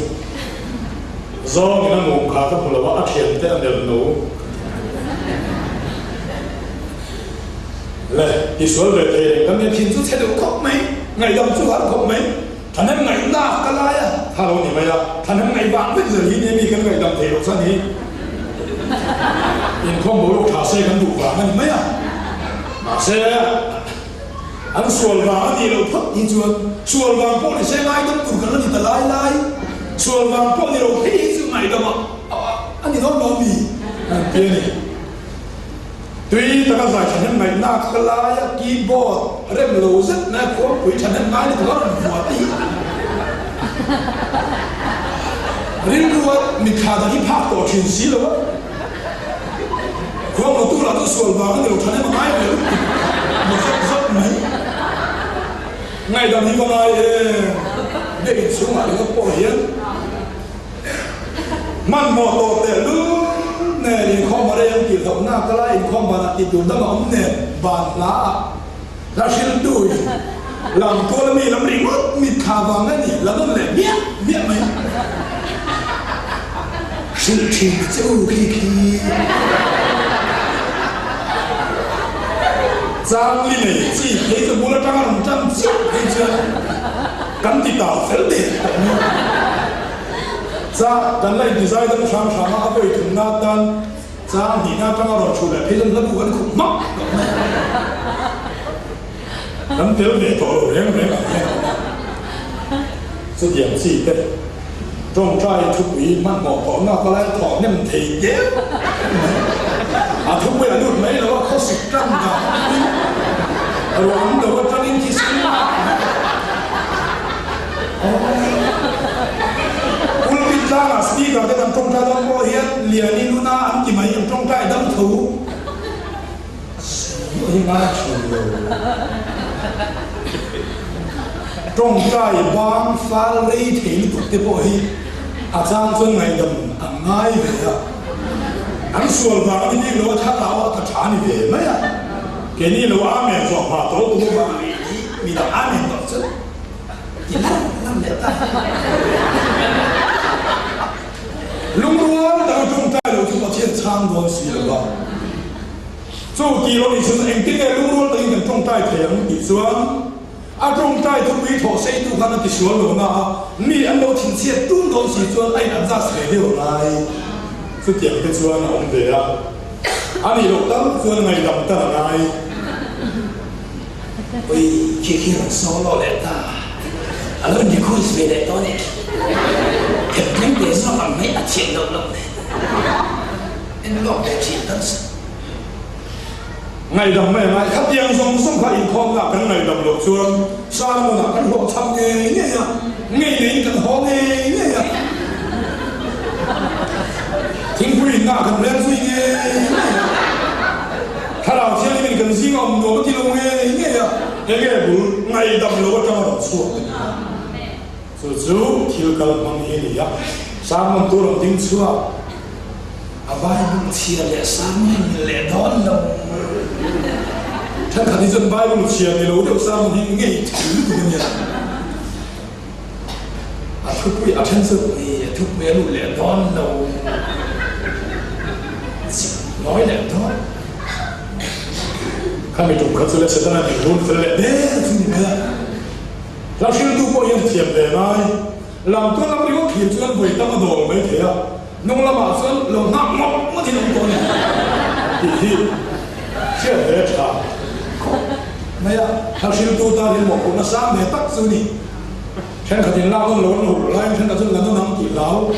Zawngin a mum kha ka hmu lo a, a thian te a melh no. Le, tisual ve thei reng kan nia thin chu chhe deuh khawp mai, ngaihdam chu har khawp mai. Thahnem ngaihnak ka lai a, tha lo ni mai a, thahnem ngaih vang vek zel hi nia mi kan ngaihdam thei loh chuan hi inkhawm boruak tha se kan duh vang a ni mai a. Mahse. An sual vang a nih loh phawt hi chuan sual vang pawh ni se ngaidam tur kan la ni ta lai lai. Sual vang pawh ni lo phei hi chu ngaihdam a ni dawn lo mi an ti a ni. Tui taka zai thahnem ngaihnak ka laia keyboard rem lo zet mai a khuangpui thahnem ngai lutuk a rawn vuah te hi rilru a mitthla dan hi phak tawh thin si lo a. Khuang lo tur ah chu sual vang a ni lo thahnem a ngai ve lutuk maw zat zat mai. Ngaihdam hi va ngai em? Biak inchhungah ringawt pawh hian hmanhmawh tawh teh lul nen inkhawm a rei ang tih hlauhna ka lai inkhawm banah tih tur dang a awm nen ban hla ah hla hriltu in lam tual ami lam ringawt mitthla vang a ni la nawn leh miah miah mai. Hrilh thin che u khi khi. Changli nei chi phei chu bul atanga rawn tan chiah phei chuan kan ti tau fel der tawh mai a. Cha kan la inti zai dam hrang hrang a, a vawi thumna atan chang hnihna atanga rawn chhuh leh phei chuan hla bu kan khup hmak tawh mai a. Kan tel ve tawh lo reng reng ang hian a awm a. Chutiang chi te. Tawngtai thupui hmanhmawh tawhna ka lai thawh hnem thei deuh mai. A thupui a lut mai lo a, khawsik tan dan in ruang do atangin thisen Pulpit tlangah speaker te kan tawngtai dawn pawh hian Liani Luna an ti mai an tawngtai dam tho. Hi ngai thin lo. Tawngtai bang fal rei thei lutuk te pawh hi a chang chuan ngaihdam an ngai ve a. An sual vang a ni bik lo a, thlarau a ka tha ni ve mai a. Keini lo amen zawh hma tawh tum avang hi midang amen tawh chu ti lam lam leh ta. Lungrual dang tawngtai lo chu Pathian chhang dawn si lo va. Chu tih lo nih chuan engtin nge lungrual takin kan tawngtai thei ang tih chuan a tawngtai thupui thawh seitu khan a tisual lo na a, mi an lo thinchhiat tun dawn si chuan a in adjust ve deuh lai. Chutiang te chuan a awm ve a, a nih loh tal chuan ngaihdam tal a ngai. Ui, khi khi rawn solo leh ta. A lo inrequest ve leh tawh a nih khi. Khem tlem te zawk ang mai a thiam loh loh nen. En lawk ve thin tan se. Ngaihdam mai a ngai. Khatiang zawng zawng kha inkhawmna kan ngaihdam loh chuan sermon-ah kan hlawhchham ngei ngei a, ngei neiin kan haw ngei ngei a, thingpui inna kan rel zui ngei ngei a, Thlarau Thianghlimin kan zinga awm nuam a ti lo ngei ngei a, enge bul ngaihdam lo atanga rawn chhuak a ni a. Chu chu thil kal hmang hi a ni a, sermon tur rawn ding chhuak. A Bible chhiar leh sermon hi leh dawn lo. Thenkhat hi chuan Bible chhiar ni lo deuh sermon hi ngei thei lutuk a nia. A thupui a then chu a thupui a luh leh dawn lo. Chip nawi leh dawn. Khami tum kha chu le Setana min run fel leh der chu ni mai a. Hla hriltu pawh hian thiam ve ngai. Lamtual lam ringawt thlir chuan vawi tam a dawl mai thei a, hnung lamah chuan lo nghak ngawt ngawt in awm tawh a ni tih hi hriat ve tha khawp mai a. Hla hriltu tan hian mawhphurhna sang ve tak chu ni. Thenkhat in lak nawn lo an hur laiin thenkhat chuan la nawn ang tih hlau.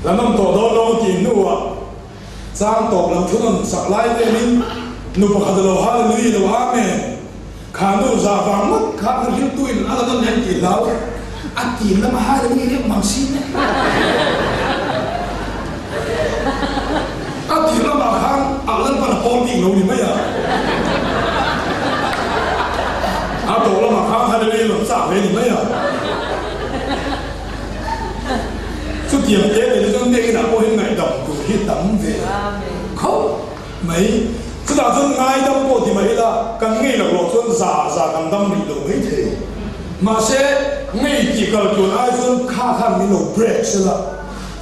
La nawn tawh dawn lo tih hnuah Chang tawp lam thu nawn sak lai velin nu pakhat a lo Hallelujah lo Amen kha nu zah vang ngawt kha ka riltuin a la nawn leh tih hlau a tim lama Hallelujah reuh mang si nen. A tir lamah khan a Lalpan a pawl bik lo ni mai a, a tawh lamah khan Hallelujah lam chak ve ni mai a. Chutiang te leh chuan biakinn ah pawh hian ngaihdam tur hi tam ve khawp mai. Chutah chuan ngaidam pawh ti mai ila kan ngei loh loh chuan za za kan dam rih lo mai thei. Mahse ngei tih kal tluan ai chuan kha khan min lo break sela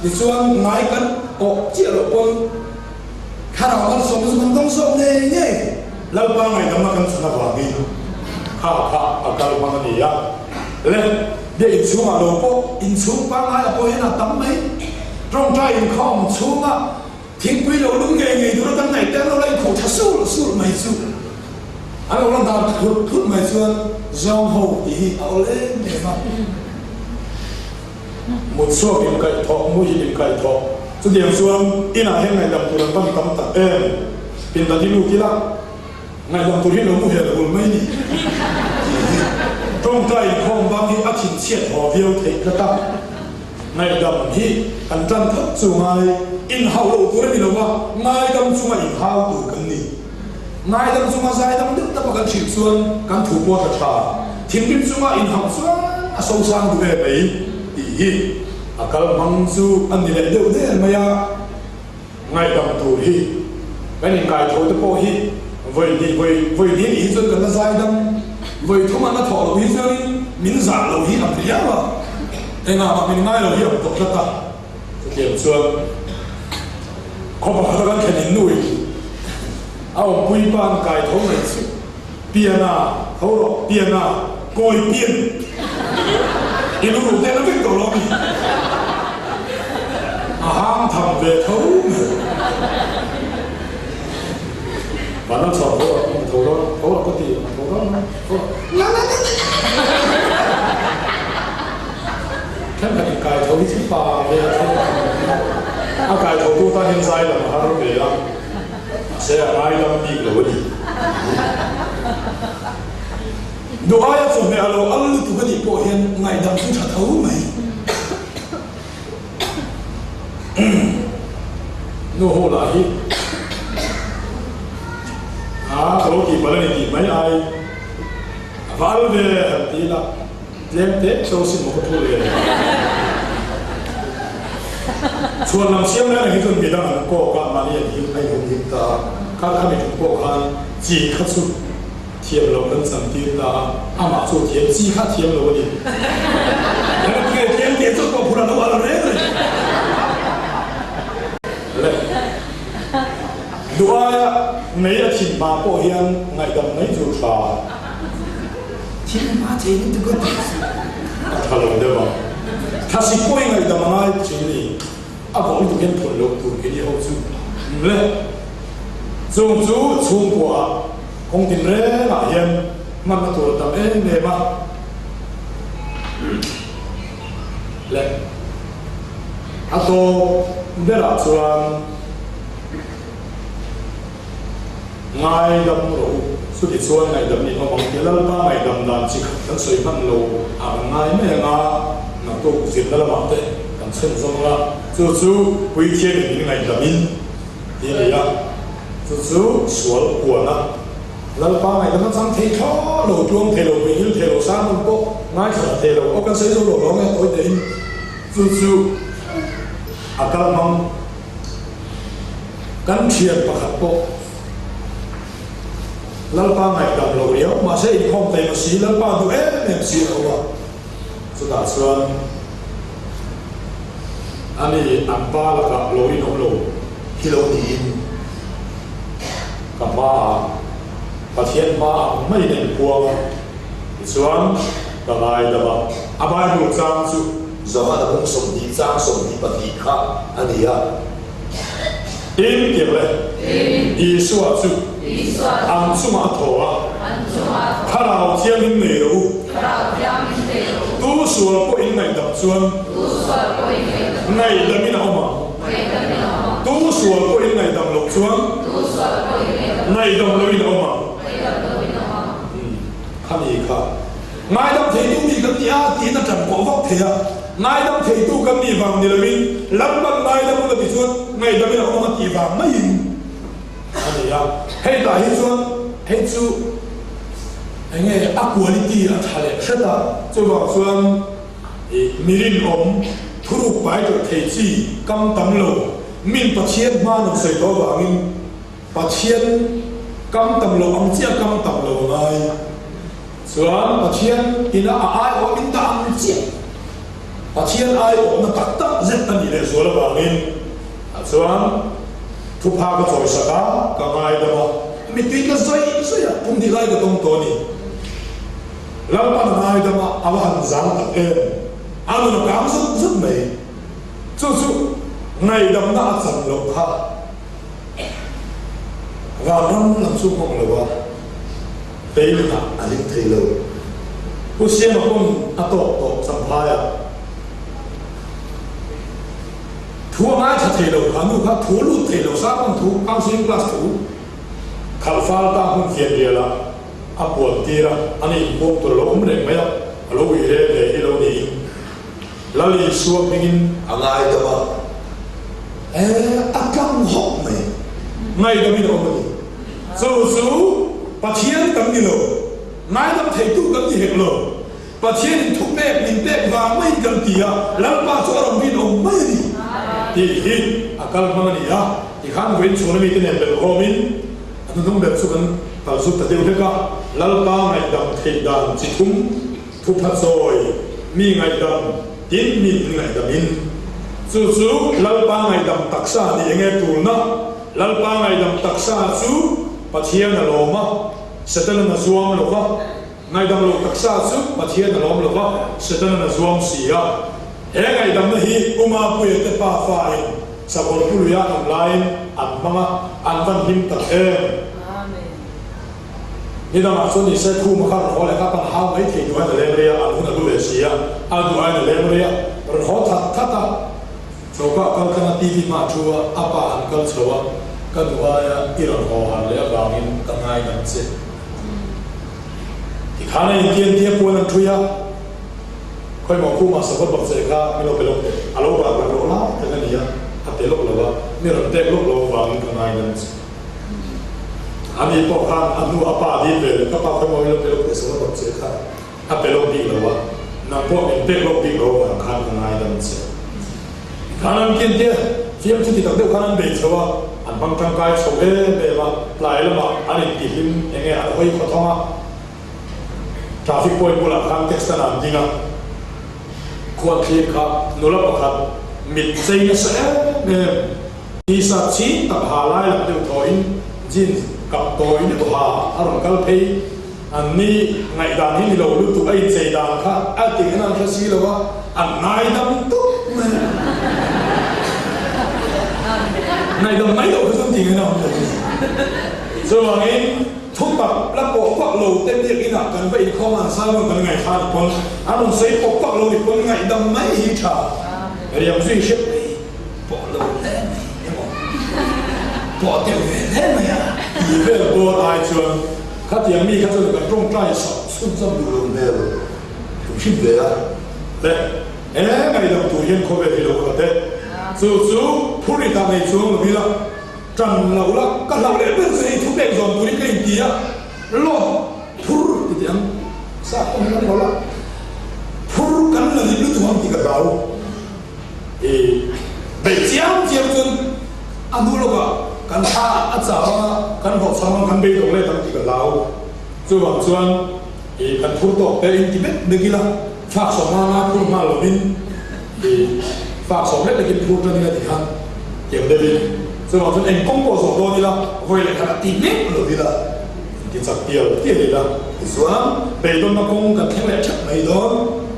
tichuan ngai kan awh chiah loh pawn thlarau malsawmna chu kan dawng zawk ngei ngei. Lalpa ngaihdamna kan chhan avangin kha kha a kal hmang a ni a. Le, bia inchhungah lo pawh inchhung pangngai a pawh hian a tam mai. Tawngtai inkhawm chhunga thingpui lo lum ngei ngei tura kan ngaih tel lo la inkhuh tha sul sul mai chu an lo la dan thut thut mai chuan zawng ho tih hi a awl em em a. Mut chhuak inkaih thawh, muhil inkaih thawh. Chutiang chuan inah hian ngaihdam tur an van tam tak em? Pindan hi lut ila. Ngaihdam tur hi lo muhel hul mai ni tih hi tawngtai inkhawm bang hi a thinchhiat haw viau theih tlat a. Ngaihdam hi kan tan phawt chu ngai inhauh loh tur a ni lo a, ngaidam chunga inhau tur kan ni. Ngaidam chunga zaidam deuh taka kan hrilh chuan kan thu pawh a tla tha. Thinrim chunga inhauh chuan a sosang duh em mai tih hi a kal hmang chu a ni leh deuh der mai a. Ngaihdam tur hi kan inkai tho te pawh hi vawi hnih vawi vawi hnih nih hi chuan kan la zai dam, vawi thum an la thawh loh hi chuanin min zah loh hi ang riau a, engah mah min ngai lo hi ang tawh tlat a. Chutiang chuan khaw pakhat a kan thlen in nu in a awmpui pa an kai tho mai chu piana tho rawh piana kawi pian i lu ruh te na vek tawh lo a mi? A hang tham ve tho mai. Van a chhuah tho rawh, a tho dawn, tho rawh ka ti, a tho dawn mai, tho rawh. La la la la. Thenkhat in kai tho hi chu pa ve tho a kai tho tu tan hian zai lam a har ve a, mahse a ngaidam bik lo a ni. Duh aia chawhmeh a lo al lutuk a nih pawh hian ngaihdam chu tha tho mai. Nu ho lah hi a ka lo tih palh a ni tih mai ai a va al ve han ti ila tlem te cho sin maw ka thu le. Chhuan lam siam lai reng hi chuan midang an kawk a mahni an him ai hum him ta a, kha khami tum pawh khan chi kha chu Thiam lo kan cham tir ta a, amah chu thiam chi kha thiam lo a ni. Engati nge thiam tih chu pawh phur a lo al reng reng. Le duh aia mei a thin hma pawh hian ngaihdam mai chu tha. Thil hma thei lutuk a tih chu. A tha lo deuh a. Thlasik pawh i ngaihdam a ngai thin ni. A vawh lutuk hian phun loh tur kei ni ho chu. Le chung chu chhungkua ah. Kawng tinrengah hian hmanna tur a tam em em a. Le a tawp berah chuan ngaidam rawh u. Chuti chuan ngaihdam nih awm ang tih Lalpa ngaihdam dan chi khat kan sawi hman lo a kan ngai mai ang a, naktuk zirna lamah te kan chhun zawng la, chu chu Puithiamin min ngaihdamin tih a ni a, chu chu sual puana Lalpa ngaihdam a chang thei thlawh lo, tluang thei lo, puihil thei lo, sermon pawh ngaithla thei lo, aw kan sawi zo lo lawng e tawi tein chu chu a kal hmang kan thian pakhat pawh. Lalpa ngaihdam lo riau, mahse inkhawm thei ma si, Lalpa duh em em si a awm a. Chutah chuan ani an pa lakah lo inawm lo hi lo niin ka hmaah Pathian hmaah ang maiin a inpuang a, tichuan ka ngaidam a. A Bible chang chu Johana bung 20 chang 22 kha a ni a. Tin, tir le. Isua chu an chungah a thaw a, Thlarau Thianghlim nei rawh u. Tu sual pawh in ngaihdam chuan ngaihdamin a awm ang. Tu sual pawh in ngaihdam loh chuan ngaihdam loin a awm ang. Khami kha Ngaidam theitu mi kan ni a tiin a ṭan pawh vak thei a, ngaidam theitu kan nih vang ni loin Lalpan ngaidam ula ti chuan ngaihdam in a awm a tih vang maiin a ni a. Hei tah hi chuan hei chu eng nge a quality a ṭha leh hret a, chuvang chuan ih mi rinawm thuruk pai tawh thei chi kam tam lo min Pathian hma nun sawi tawh avangin Pathian kam tam lo ang chiah kam tam lo a ngai. Chuan Pathian ina a aiawh in dah ang chiah. Pathian aiawhna tak tak zet a nih leh zual avangin ah chuan thupha ka chawisak a, ka ngaidam a, mittui ka zawi zawi a, kum hnih lai ka tawng tawh a ni. Lalpan a ngaidam a, a va han zang tak em! A nun a kang zut zut mai. Chu chu ngaihdamna a chan loh kha. Vanram lam chu nghawng lo a, Beilunah a ling thei lo. Pu Siama pawn a tawk tawh Champhai ah. Thu a ngaithla thei lo, kha nu kha thu lut thei lo, sermon thu, counselling class thu khalh fal ta hmun fian rial ah a puan tir a, ani inpuang tur a lo awm reng mai a, a lo ui rel ve hi lo niin. Lal Isua hmingin a ngaidam a, e, a tlang hawk mai. Ngaidamin a awm a ni. Chu chu Pathian kan ni lo, ngaidam theitu kan ni hek lo. Pathianin thupek min pek vang maiin kan ti a, Lalpa chu a rawn rinawm mai a ni tih hi a kal hmang a ni a. Tikhan vawiin chhuna mite nen belhkhawmin a hnuhnung ber chu kan kal zut ta deuh hlek a, Lalpa ngaihdam theih dan chi thum, Thupha chawi mi ngaihdam tin mi in ngaihdam in chu chu Lalpa ngaihdam taksa ni enge tulna Lalpa ngaihdam taksa chu Pathian a lawm a Setanan a zuam lo va ngaihdam lo taksa chu Pathian a lawm lo va Setanan a zuam si a he ngaihdamna hi Uma Puia te pa fa in Sakawr Puluia an awm laiin an hmang a an van hlim tak em. Nidangah chuan nise khuma kha rawn haw leh kha pan hau mai thei duh ain a leng rei a, an hun a hlu ve si a, a duh ain a leng rei a, rawn haw that that a, choka kal thlanga TV hma a thu a, a pa han kal chho a, ka duh aia i rawn haw han leh avangin ka ngaidam che. Tikhan a intian tia puan an ṭhui a, khawimaw khuma sakawt bak che kha min lo pe lawk teh, a lo bar bar lawk lai tak a ni a, a pe lawk lo a, mi rawn pek lawk lo avangin ka ngaidam che. Ani pawh khan a hnu a pa dil ve leh ka pa khawi mawi lo pe lawk teh sawn a bawk che kha a pe lawk bik lo a, nang pawh min pek lawk bik lo avang khan ka ngaidam che. Tikhan an kin te fiamthu ti tak deuh khan an bei chho a, an hmang tangkai chho em em a, tlai lamah an intihlim eng nge an hawi khawthawng a, traffic point bulah khan taxi an ding a, khuanthlir kha nula pakhat mit chei nasa em em. T-shirt chhing tak ha lai lam deuh thawiin jeans kap tawi deuh ha a rawn kal phei. An ni ngaihdan hi ni lo lutuk a inchei dan kha a ti khan an hre si lo a, an ngaidam tawp mai a. Ngaidam mai loh kha chuan ti ngaihna awm lo a ni. Chuvangin. Thutak la pawh vak lo te biakinah kan va inkhawm a, an sermon kan ngaihthla ni pawn an rawn sawi pawp vak lo ni pawn ngaihdam mai hi tha riam zui hrep mai pawh lo hle mai emaw pawh deuh ve hle mai a. Tih vel dawn ai chuan khatiang mi kha chuan kan tawngtai sak chhunzawm duh lo hmel hrim hrim ve a. Le he ngaihdam tur hian khawvel hi lo khat e. Chu chu phurritah nei chuang lo ila. Ṭan lo la, ka hlauh leh ber chu hei thupek zawm turin ka inti a, Lawt phur ti teh ang, sa pawh hi kan lo la, phur kan la rit lutuk ang tih ka hlau. I beih chiam chiam chuan a hnu lawkah kan thla a chau ang a, kan hlawh chhang ang, kan beidawng let ang tih ka hlau. Chuvang chuan i kan phur tawk te inti vek vek ila, thlak sawm nana phur nghal lovin i thlak sawm lek lekin phur tan ila ti khan tiang deuhin chuvang chuan eng kawng pawh zawh dawn ila vawi leh khat a ti mek lo ila inti chak tial tial ila tichuan beidawnna kawng kan thleng leh theuh mai dawn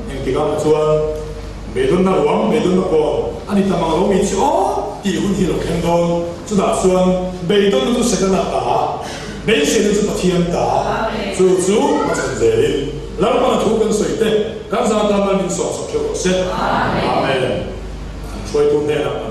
engtikah maw chuan beidawnna ruang beidawnna kawn a ni ta mang lo mi chi aw tih hun hi a lo thleng dawn chutah chuan beidawnna chu Setana ta Beiseina chu Pathian ta, chu chu a chan zelin Lalpana thu kan sawi te kan zan tan nan min sawm sak theuh rawh se. Amen. Kan hruaitu hnenah.